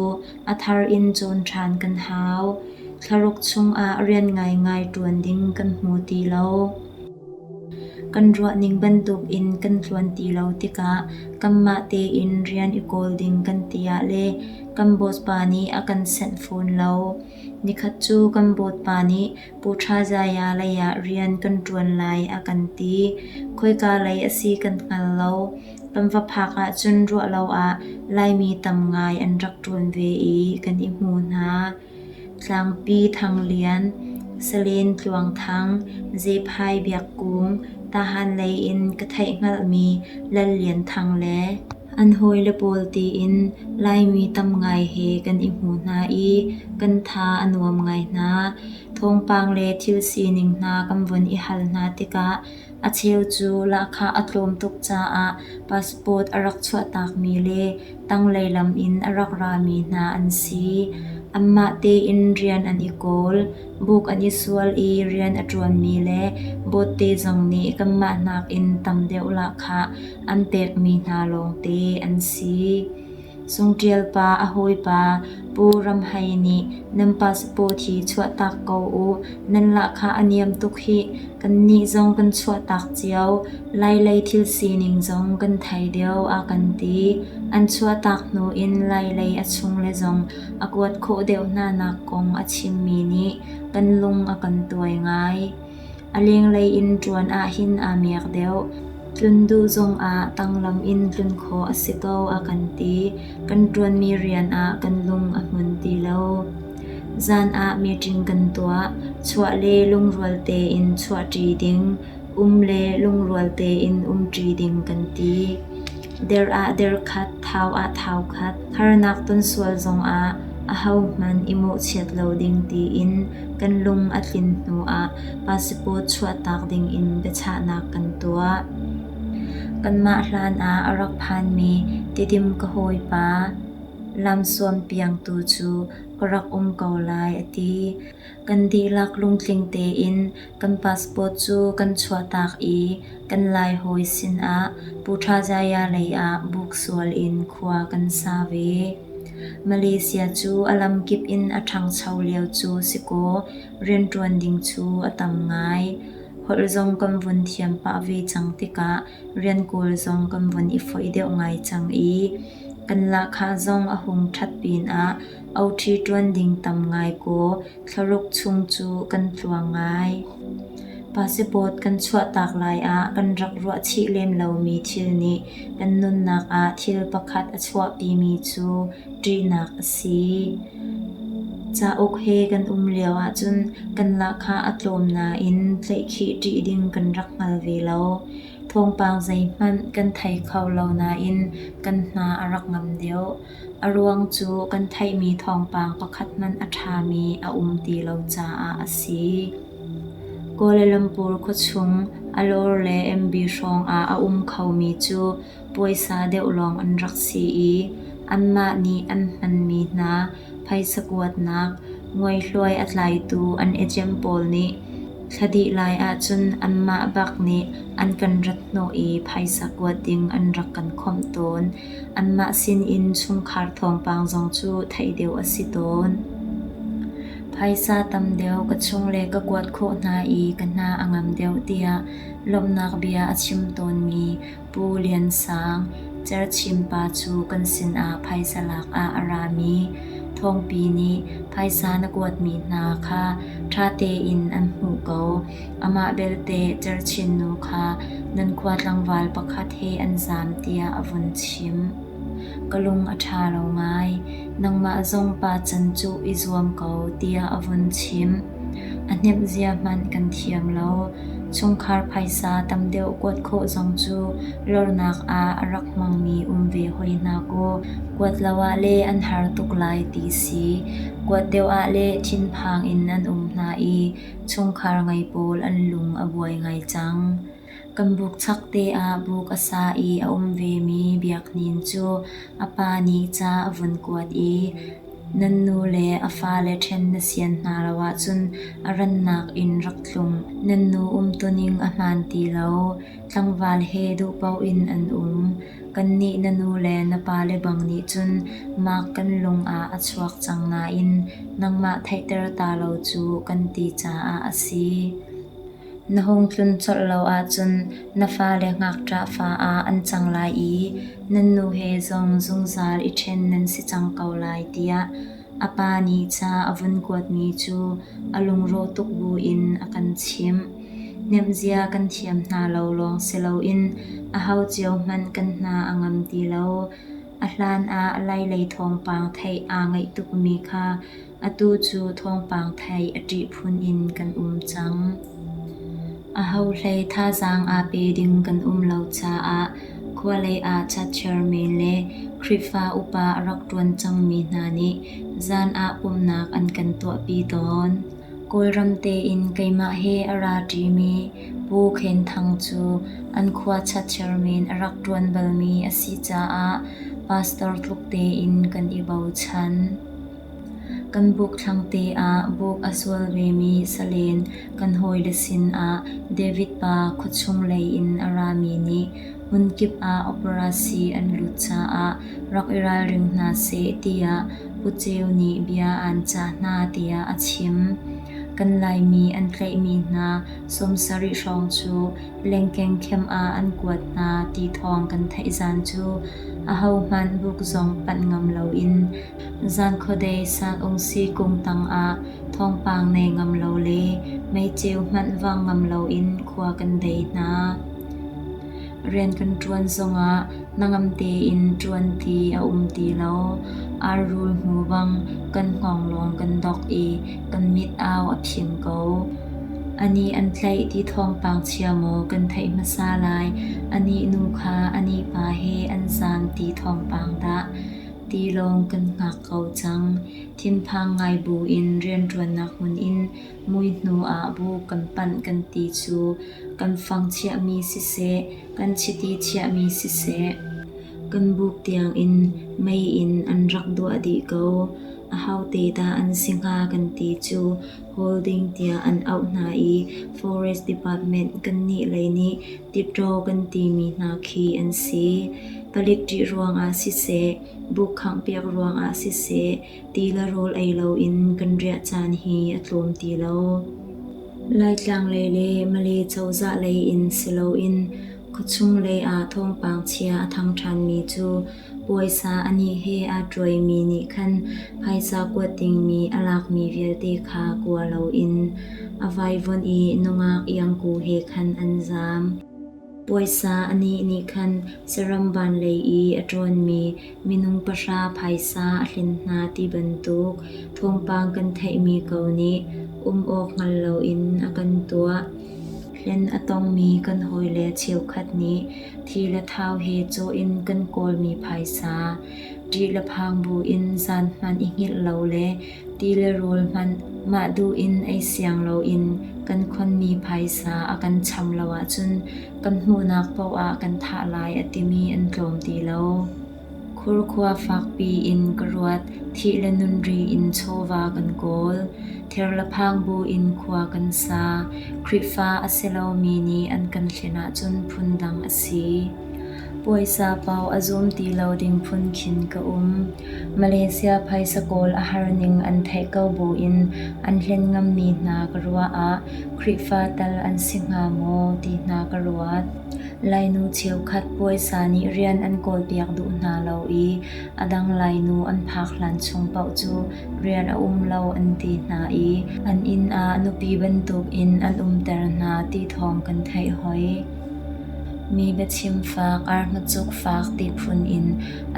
a thar in cawn ṭhan kan hau. Thlaruk chungah rian ngaingai ṭuan ding kan hmu ti lo. Kan ruahning bantukin kan tluan ti lo tikah kanmah tein rian i kawl ding kan ti ah le kan boss pa nih a kan senh fawn lo. Nikhat cu kan bawtpa nih Pu Ṭha Zaya lei ah rian kan ṭuan lai a kan ti. Khoika lei a si kan hngal lo. Kan va phak ahcun ruah lo ah Laimi tam ngai an rak ṭuan ve i kan i hmu hna. Tlangpi Thang Lian, Salen Tluang Thang, Zephai Biak Kung, Tahan lei in ka theihhngalhmi Lal Lian Thang le an hawile pawl tiin Laimi tam ngai he kan i hmu hna i kan tha a nuam ngai hna. Thawngpang le thil sining hna kan vun i hal hna tikah a cheu cu lahkhah a tlawm tuk caah passport a rak chuahtakmi le tanglei lam in a rak rami hna an si. Anmah tein rian an i kawl, buk an i sual i rian a ṭuanmi le bawtte zong nih kanmah nakin tam deuh lahkhah an pekmi hna lawngte an si. Sungṭial pa a hawipa Pu Ram Hai nih nan passport hi chuahtak ko u, nan lahkhah a niam tuk hih, kannih zong kan chuahtak cio, Lailei thil sining zong kan thei deuh a kan ti. An chuahtak hnu in Lailei a chungle zong a kuat khawh deuh hna nak kong a chimmi nih kan lung a kan tuai ngai. A lenglei in ṭuan ahhin aa miak deuh. Tlun duh zongah tanglam in tlun khawh a si ko a kan ti. Kan ṭuanmi rian ah kan lung a hmun ti lo. Zan ah meeting kan tuah. Chuah le lungrual tein chuahṭi ding, um le lungrual tein umṭi ding kan ti. Der ah der khat, thau ah thau khat, harnak ton sual zongah ahohmanh i mawhchiat lo ding tiin kan lung a tlin hnuah passport chuahtak dingin biachahnak kan tuah. Kanmah hlan ah a rak phanmi Tidim ka hawipa lamsuam piangtu cu ka rak um ko lai a ti. Kan dihlak lungtling tein kan passport cu kan chuahtak i kan Lai hawi sinah Pu Ṭha Zaya lei ah buksual in khua kan sa ve. Malaysia cu a lamkip in a ṭhangcho lio cu si kaw rianṭuan ding cu a tam ngai. Holh zong kan vun thiam pah ve cang tikah rian kawl zong kan vun i fawih deuh ngai cang i kan lahkhah zong a hung ṭhat pinah oṭhi ṭuan ding tam ngai kaw thlaruk chung cu kan tluang ngai. Pasipawt kan chuahtak lai ah kan rak ruahchih lem lomi thil nih kan nunnak ah thil pakhat a chuahpimi cu ṭihnak a si. Cauk he kan um lio ahcun kan lahkhah a tlawm nain tlaihkhih ṭih ding kan rak hngal ve lo. Thawngpang zeihmanh kan thei kho lo nain kan hna a rak ngam deuh. A ruang cu kan theihmi thawngpang pakhat hmanh a ṭhami a um ti lo caah a si. Kuala Lumpur khuachung Alor le MB hrawng ah a um khomi cu puaisa deuh lawng an rak si i anmah nih an hmanmi hna phaisa kuatnak, nguaihluai a tlaitu an agent pawl nih thla dih lai ahcun anmah bak nih an kan rat hnawh i phaisa kuat ding an rak kan khawmh tawn. Anmah sinin chungkhar thawngpang zong cu theih deuh a si tawn. Phaisa tam deuh ka chung le ka kuat khawh hna i ka hna a ngam deuh tiah lawmhnak bia a chim tawnmi Pu Lian Sang, Cerchim pa cu kan sinah phaisa lak ah a rami Thawngpi nih phaisa na kuatmi hna kha ṭha tein an hmuh ko. Amah belte Cerchin nu kha nan khua tlangval pakhat he an zaam tiah a vun chimh. Ka lung a ṭha lo ngai. Nangmah zong pa can cuh i zuam ko tiah a vun chimh. A hnemh zia hmanh kan thiam lo. Chungkhar phaisa tam deuh kuat khawh zong cu lornak ah a rak hmangmi um ve hoi hna kaw kuat lo ah le an har tuk lai ti si. Kuat deuh ah le thinphang in an um hna i chungkhar ngei pawl an lung a buai ngai cang. Kan buk chak te ah buk a sa i a um vemi Biaknin cu a pa nih ca a vun kuat i nan nu le a fale ṭhen na sian hna lo ahcun a rannak in rak tlung. Nan nu umtuning a hmaan ti lo. Tlangval he duhpaoh in an um. Kannih na nu le na pale bang nih cun mak kan lung ah a chuak cang nain nangmah theihter ta lo cu kan ti caah a si. Na hung tlun colh lo ahcun na fale ngakṭah fa ah an cang lai i nan nu he zong zungzal i ṭhen nan si cang ko lai tiah a pa nih ca a vun kuatmi cu a lungrawh tuk buin a kan chimh. Hnemhzia kan thiam hna lo lawng si loin aho cio hmanh kan hna a ngam ti lo. A hlan ah Lailei thawngpang theih aa ngaih tukmi kha Atu cu thawngpang theih a ṭih phun in kan um cang. Aho hlei thazaang aa pe ding kan um lo caah khualei ah chairman le Khrihfa upa a rak ṭuan cangmi hna nih zan ah pumhnak an kan tuahpi tawn. Kawlram tein keimah he a ra ṭimi Pu Khen Thang cu an khua chairman a rak ṭuan balmi a si caah pastor tluk tein kan i bochan. Kan buk thlangte ah buk a sual vemi salen kan hawile sinah David pa khuachung lei in a rami nih hmunkip ah operasi an lut caah rak i ralring hna seh tiah Pu Ceu nih bia aan cah hna tiah a chim. Kan Laimi an tlaihmi hna 70 hrawng cu lengkeng khem ah an kuat hna ti thawng kan theih zan cu ahohmanh buk zong panh ngam loin Zan khuadei sanungsi kung tangah thawngpang nei ngam lo le meiceu hmanh vang ngam loin khua kan dei hna. Rian kan ṭuan zongah hnangam tein ṭuan ti a um ti lo. Ar-rul hmu bang kan hngawng lawng kan dok i kan mit au a phim ko. Anih an tlaih ti thawngpang chia maw kan theih hmasa lai, anih nu kha anih pa he an zaam ti thawngpang dah. Tilawng kan hngak ko cang. Thinphang ngai buin rianṭuannak hmun in mui hnu ah bu kan panh kan ti cu kan fang chiahmi siseh, kan chiti chiahmi siseh, kan buk tiangin mei in an rak duah dih ko. Ahote dah an si hnga kan ti cu holding tiah an auh hna i Forest Department kannih lei nih Titṭaw kan timi hna khi an si. Palik ṭih ruangah siseh, buk khanghpiak ruangah siseh, ti le rawl ei loin kan riah caan hi a tlawm ti lo. Laitlang lei le Malay cozah lei in si loin khuachung lei ah thawngpang chia a thang ṭhanmi cu puaisa a nih he aa ṭuaimi nih khan phaisa kuat dingmi a lakmi vialte kha kua loin a vaivuanh i nungak iangku he khan an zaam. Puaisa a nih nih khan saram vanlei i a ṭawnmi minung pahra phaisa a hlen hna ti bantuk thawngpang kan theihmi ko nih um awk hngal loin a kan tuah. Hlen a tongmi kan hawile cheukhat nih thi le thau he cawh in kan kawlmi phaisa, ṭih le phang buin zan hmanh i hngilh lo le ti le rawl hmanh mah duh in ei siang loin kan khonmi phaisa a kan cham lo ahcun kan hmuhnak paoh ah kan thah lai a timi an tlawm ti lo. Khurkhua fakpi in ka ruat, thih le nun ri in chawva kan kawl. Ther le phang bu in khua kan sa. Khrihfa a si lomi nih an kan hlen ahcun phundang a si. Puaisa paoh a zum ti lo ding phun khin ka um. Malaysia phaisa kawl a har ning an theih ko buin an hlen ngammi hna ka ruah ah Khrihfa tal an si hnga maw ti hna ka ruat. Lainu cheukhat puaisa nih rian an kawlpiak duh hna lo i a dang Lainu an phak hlan chung paoh cu rian a um lo an ti hna i an inn ah nupi bantukin an umter hna ti thawng kan theih hoi. Mi biachim fak, arhmacuk fak ti phun in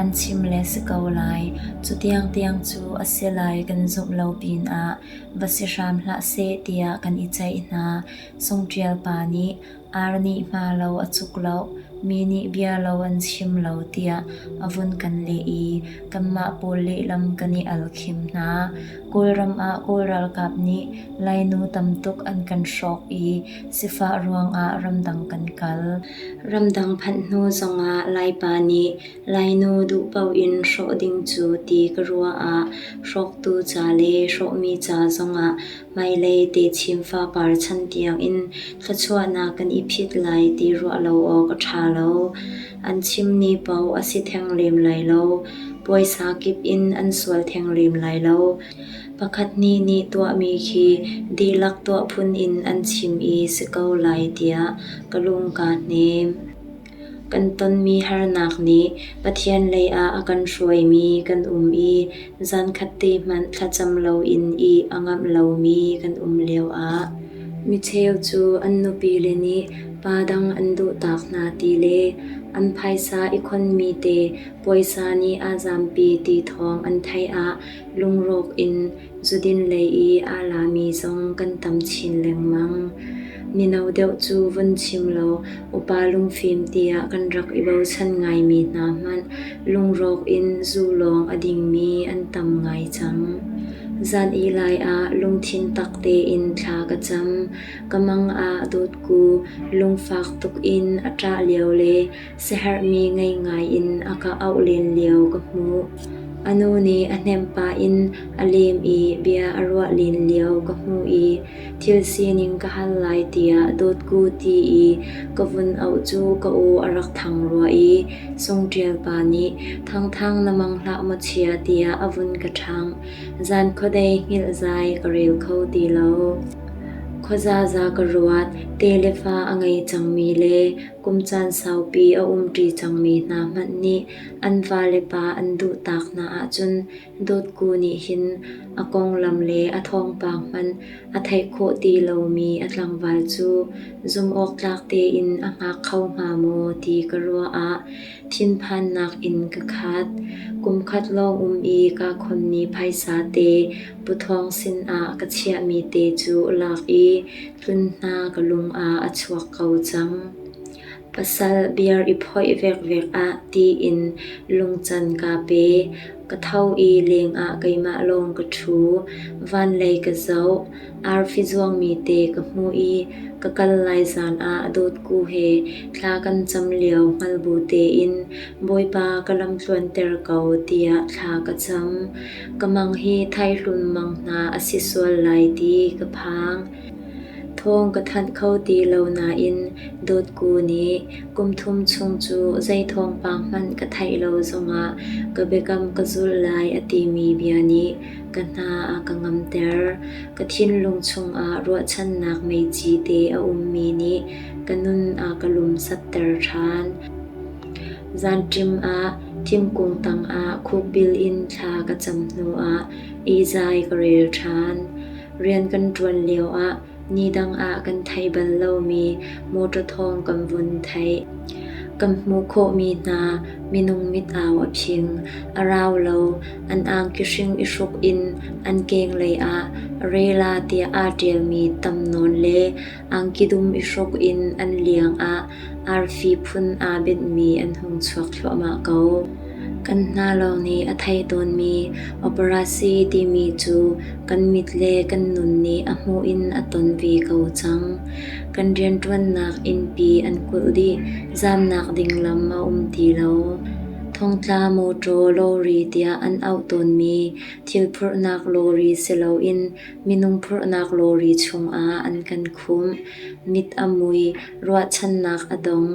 an chim le si ko lai. Cu tiangtiang cu a si lai kan zumh lo pinah va si hram hlah seh tiah kan i ceih hna. Sungṭial pa nih ar nih hma lo a cuk lo, mi nih bia lo an chim lo tiah a vun kan leh i kanmah pawl lehlam kan i al khim hna. Kawlram ah Kawl ralkap nih Lainu tam tuk an kan hrawk i sifah ruangah ramdang kan kal. Ramdang phanh hnu zongah Laipa nih Lainu duh paoh in hrawh ding cu ti ka ruah ah hrawktu ca le hrawhmi ca zongah hmailei techin fapar chan tiangin thluachuahnak kan i phit lai ti ruah lo awk a ṭha lo. An chimmi paoh a si theng lem lai lo. Puaisa kip in an sual theng lem lai lo. Pakhat nih nih tuahmi khi dihlak tuah phun in an chim i si ko lai tiah ka lung kaa hnem. Kan tonmi harnak nih Pathian lei ah a kan hruaimi kan um i zankhat te hmanh thlacam loin ih a ngamh lomi kan um lioah micheu cu an nupile nih pa dang an duhtak hna ti le an phaisa i khonmi te puaisa nih aa zampi ti thawng an theih ah lungrawk in zudin lei i aa lami zong kan tam chin lengmang. Mino deuh cu vun chim law upa lungfim tiah kan rak i bochan ngaimi hna hmanh lungrawk in zu lawng a dingmi an tam ngai cang. Zan ih lai ah lungthin tak tein thla ka cam. Ka mang ah dawtku lungfak tuk in a ṭah lio le siaherhmi ngei ngai in a ka auh len lio ka hmuh. A nu nih a hnemh pah in a lem i bia a ruah len lio ka hmuh i thil sining ka hal lai tiah dawtku ti i ka vun auh cu ka aw a rak thang rua i Sungṭial pa nih Thangthang na mang hlah maw chia tiah a vun ka ṭhangh. Zan khuadei hngilh zai ka rel kho ti lo. Khuazaza ka ruat, te le fa a ngei cangmi le kum caan saupi a umṭi cangmi hna hmanh nih an vale pa an duhtak hna ahcun dawtku nih hin a konglam le a thawngpang hmanh a theih khawh ti lomi a tlangval cu zumhawktlak tein a hngak kho hnga maw ti ka ruah ah thinphannak in ka khat. Kum khat lawng um i kaa khonmi phaisa te Pu Thawng sinah ka chiahmi te cu lak i tlun hna ka lung ah a chuak ko cang. Pasal beer i phoih vekvek ah tiin lungcan kaa pe. Ka tho i lengah keimah lawng ka ṭhu. Vanlei ka zoh. Arfi zuangmi te ka hmuh i ka kal lai zan ah dawtku he thla kan cam lio hngal bu tein Bawipa ka lam tluanter ko tiah thla ka cam. Ka mang hi thaihlum mang hna a si sual lai ti ka phang. Thawng ka thanh kho ti lo nain dawtku nih kum thum chung cu zei thawngpang hmanh ka theih lo zongah ka biakam ka zulh lai a timi bia nih ka hna a ka ngamter. Ka thinlung chungah ruahchannak meici te a ummi nih ka nun a ka lumsatter ṭhan. Zanṭim ah thingkung tangah khukbil in thla ka cam hnuah ihzai ka rel ṭhan. Rian kan ṭuan lioah Nidang ah kan theih bal lomi mawṭaw thawng kan vun theih. Kan hmuh khawhmi hna minung mit-au a phing, a rau lo, an angki hring i hruk in an kenglei ah Rela tiah aa ṭialmi tam nawn le angki dum i hruk in an liang ah arfi phun aa benhmi an hung chuak thluahmah ko. Kan hna lawng nih a theih tawnmi operasi timi cu kan mit le kan nun nih a hmuh in a ton ve ko cang. Kan rianṭuannak innpi an kulh dih, zamnak ding lam a um ti lo. Thongtla mawṭaw lawri tiah an auh tawnmi thil phurhnak lawri si loin minung phurhnak lawri chungah an kan khumh. Mit a mui, ruahchannak a dong.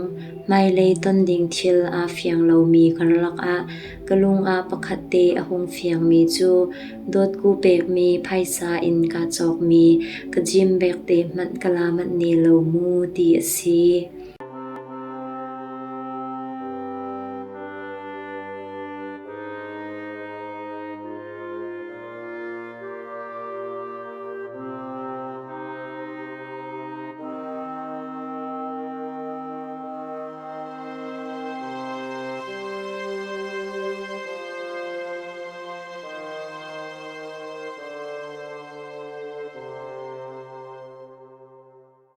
Hmailei ton ding thil aa fiang lomi karlak ah ka lung ah pakhat te a hung fiangmi cu dawtku pekmi phaisa in kaa cawkmi ka gym bag te hmanh ka la manh ne lo mu ti a si.